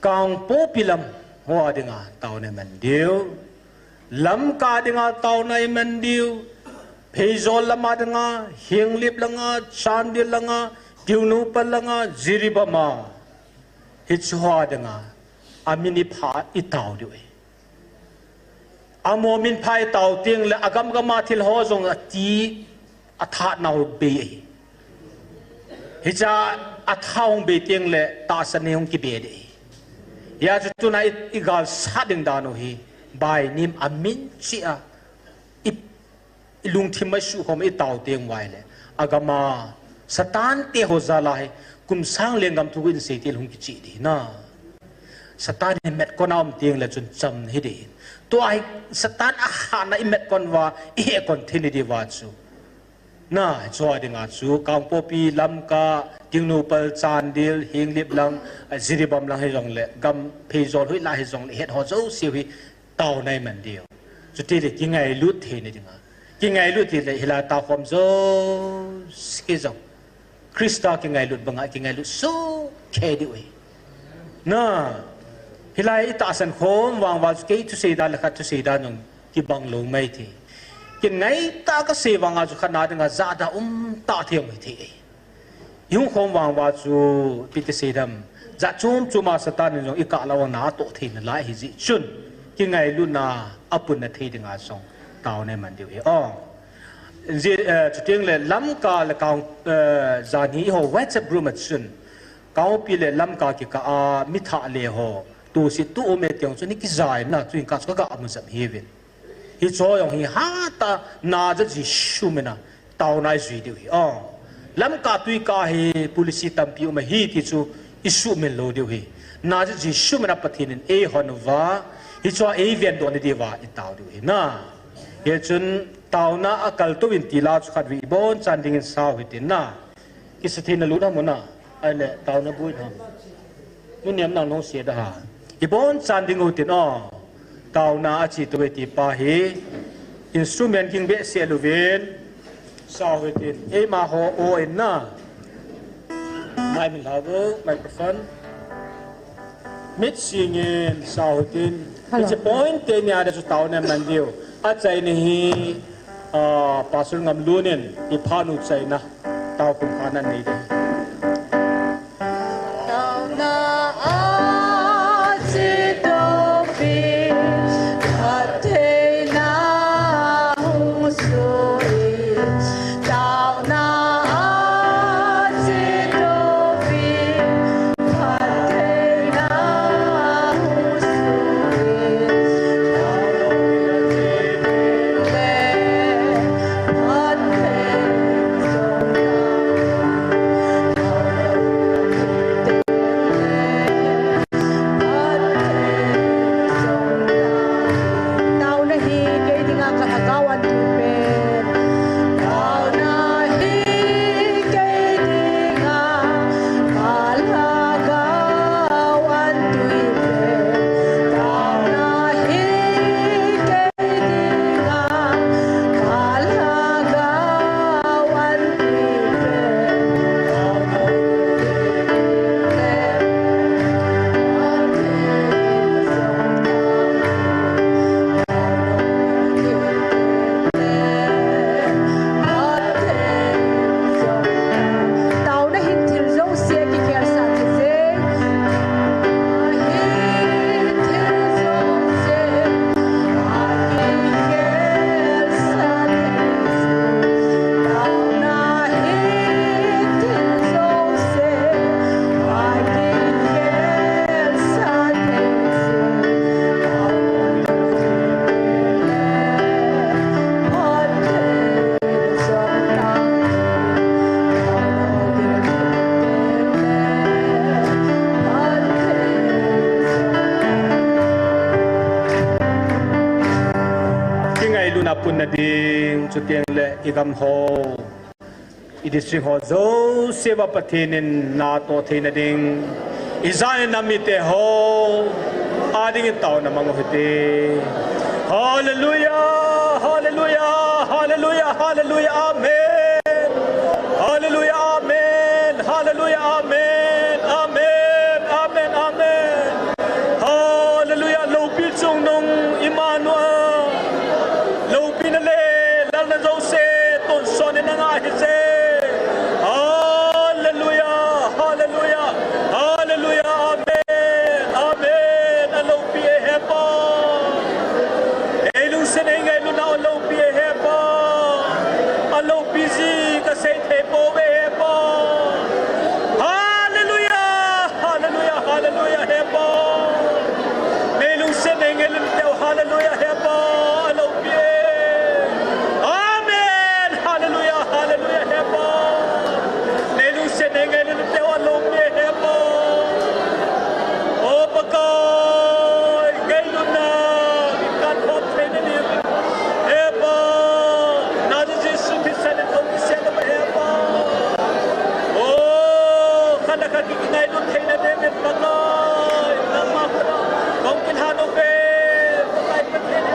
Kangpokpi lam ho a dinga taona i man diu. Lamka dinga taona i man diu. Pheizawl lama dinga, Henglep langa, Chandel langa, Tengnoupal langa, Jiribam a. Hiche ho a dinga, amin i pha i tao diu ahi. Amaho min pha i tao teng le agam gam a thil ho jong ati, athat nau bei ahi. Hicha atha hung bei teng le tahsan nei hung kibe ding ahi. Hia chu tuna i, i galsat ding dan u hi, bainim amin cheh a i, i lungthim a i sukhom i tao teng uva ahile, agam a Satan te ho jal a hi, kum sang lenggam thu in sei til hung kicheh ding na. Satan hi metkon a um teng le chun cham hi ding. Tua hi Satan a hahna i metkon uva, i hehkon thei ni diuva chu. Na, hiche a dinga chu, Kangpokpi, Lamka, Tengnoupal, Chandel, Henglep lang, a, Jiribam lang hi jongle, gam Pheizawl hoilah hi jongle, het ho jouse u hi, taona i man diu. Chuti le kingailut theina dinga. Kingailut ti le hilai tao khom jouse jong Christa kingailut banga kingailut soh kei diu ahi. Na, hilai i tahsan khom vang uva chu kei thusei dan le khat thusei dan jong kibang lou mai thei. Kei ngaitah a kasei vanga chu khat na dinga jahda um tah thei jong hi thei ahi. I hung khom vang uva chu, ipi ti sei dem, jat chom chom a Satan in jong i kah lou a na atoh thei nalai ahi jeh chun, kingailutna a punna thei dinga jong taona i man diu ahi. O, ji, eh, chuteng le Lamka le Kang, eh, jan hi eiho WhatsApp group a chun, Kangpokpi le Lamka kikah a mi thah le ho, tu si tu um e ti jong chu ni kijai na, tuin ka chu ka ga mu jep hi uvin. Hiche jong hi hatah a Nazareth Jesu min a taona i jui diu ahi. O, Lamka tui kah a hi policy tampi um ahi ti chu i suhmil lou diu ahi. Nazareth Jesu min a Pathen in eihon uva, hiche a eiven doh na diuva i tao diu ahi na. Hichun taona a kaltou in ti la chu khat vei i bonchan dingin sao hitin na. Kisa theina lut ham u na, ahile taona boi ham. Nunnem nang nong sei da ha. I bonchan ding u tin o. Taona a chi tou e ti pa hi. Instrument ging behseh lou vin. Sao hitin. Eima ho o in na. Mai min lau vo, microphone. Mit singin sao hitin. Hello. Hiche point teni a da chu taona man diu. Achaina hi. Ah, Pastor Ngamlun in i phat u chaina tao kum khat na nei ding. Kingailutna punna ding, chuteng le i gam ho, i district ho jouse a Pathen in natoh theina ding, i jan i nam mite ho a dingin taona mang u hite. Hallelujah, hallelujah, hallelujah, hallelujah, amen. Hallelujah, amen. Hallelujah, amen. Amen, amen, amen. Hallelujah, loupi chungnung Emmanuel. Loupina le lalna jouse tonsot in nanga hije. Hallelujah, hallelujah, hallelujah, amen, amen. Aloupi e he Pa. Nei lungset nei ngailutna aloupi e he Pa. Aloupi ji kasei thei pouve he Pa. Hallelujah, hallelujah, hallelujah, he Pa. Nei lungset nei ngailutna teu, hallelujah, he Pa. Aloupi e. Amen, hallelujah, hallelujah, he Pa. Nei lungset nei ngailutna teu, aloupi e, he Pa. O Pakai, ngailutna, i kan hop theina ding. He Pa, Nazareth Jesu Christa in hung kisel na he Pa. O, khat le khat kingailut theina ding in Pakai, nangma khut a hung kilhan uve, Pakai Pathen in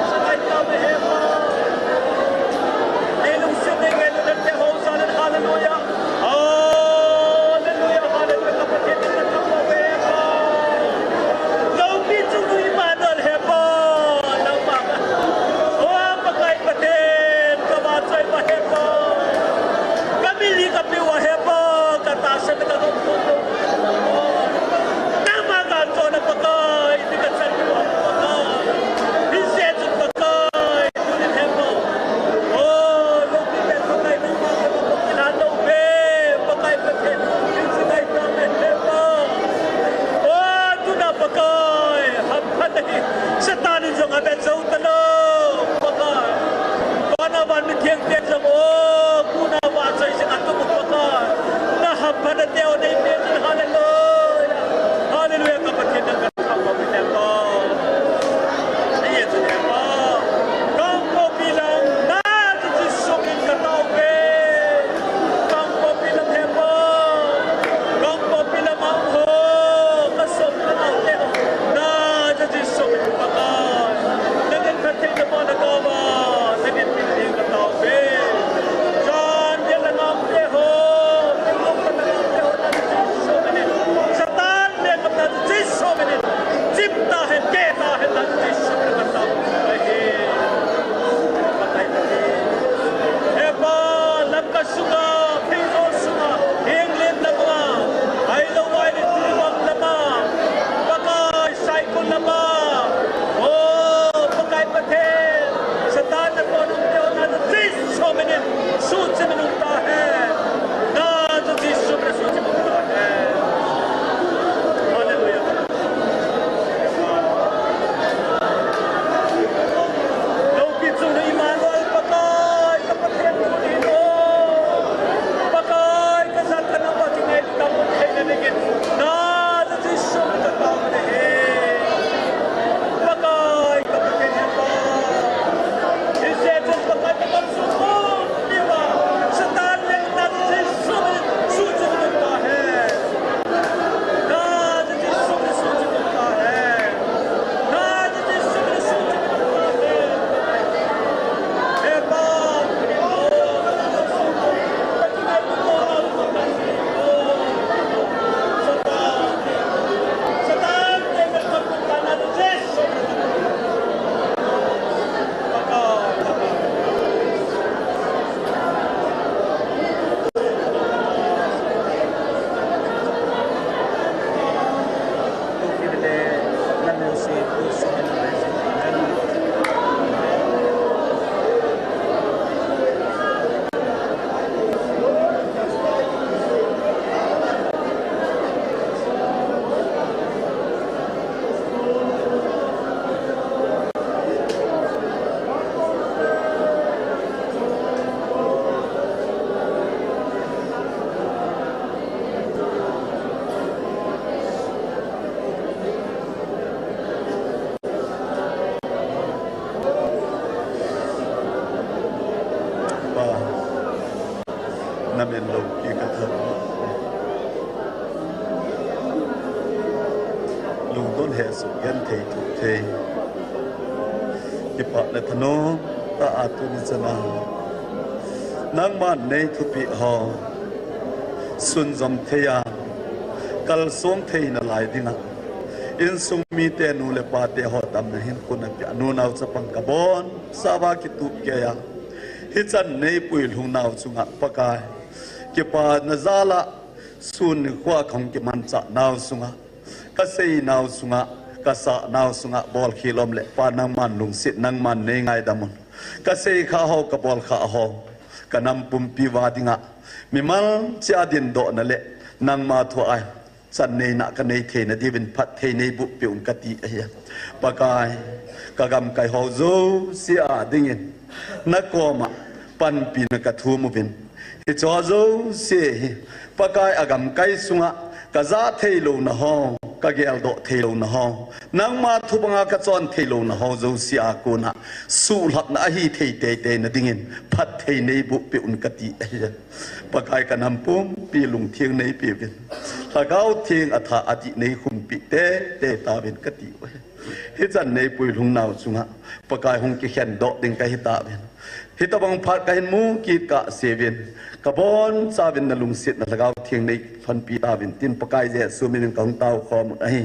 Loupi ka thang. Lungdon hesoh genthei thuthei. Kipah le thanom tah a tuni chana nangman nei thupeh ho sunjom thei a, kalsong thei nalai dinga insung mite nu le pate ho tamna hin khut napeh a nunao chapang kabon sava kitup keiya hichan nei puilhung nau chunga Pakai, kipana jal a sun nikho a kahung kimanchah nau sunga, kasei nau sunga, kasah nau sunga bolkhel um le Pa nangman lungset, nangman nei ngaidam un. Kasei kha ho, kabol kha ho, kanam pumpi uva dinga mimal cheh a dindohna le nangma thu a chan neina kanei theina diuvin phatthei neiboh peh un kati ahi. Pakai, kagamkai ho jouse a dingin nakoma panpina kathum uvin, hicheho jouse hi Pakai, agamkai sunga kajah theilouna ho, kageldoh theilouna ho, nangma thu banga kachon theilouna ho jouse a kona suhlhapna ahi thei teiteina dingin phatthei neiboh peh un kati ahi. Pakai, kanam pumpi lungtheng neipeuvin, Lhagao Theng atha adih neikhumpeh teitei tauvin kati uve. Hichan nei puilhung nau chunga Pakai, hung kikhendoh ding kahi tauvin, hitobang phat kahin mu kit kahseuvin, kabonchauvin nalungsetna Lhagao Theng neilhonpi tauvin tin Pakai Jesu minin kahung taokhom un ahi.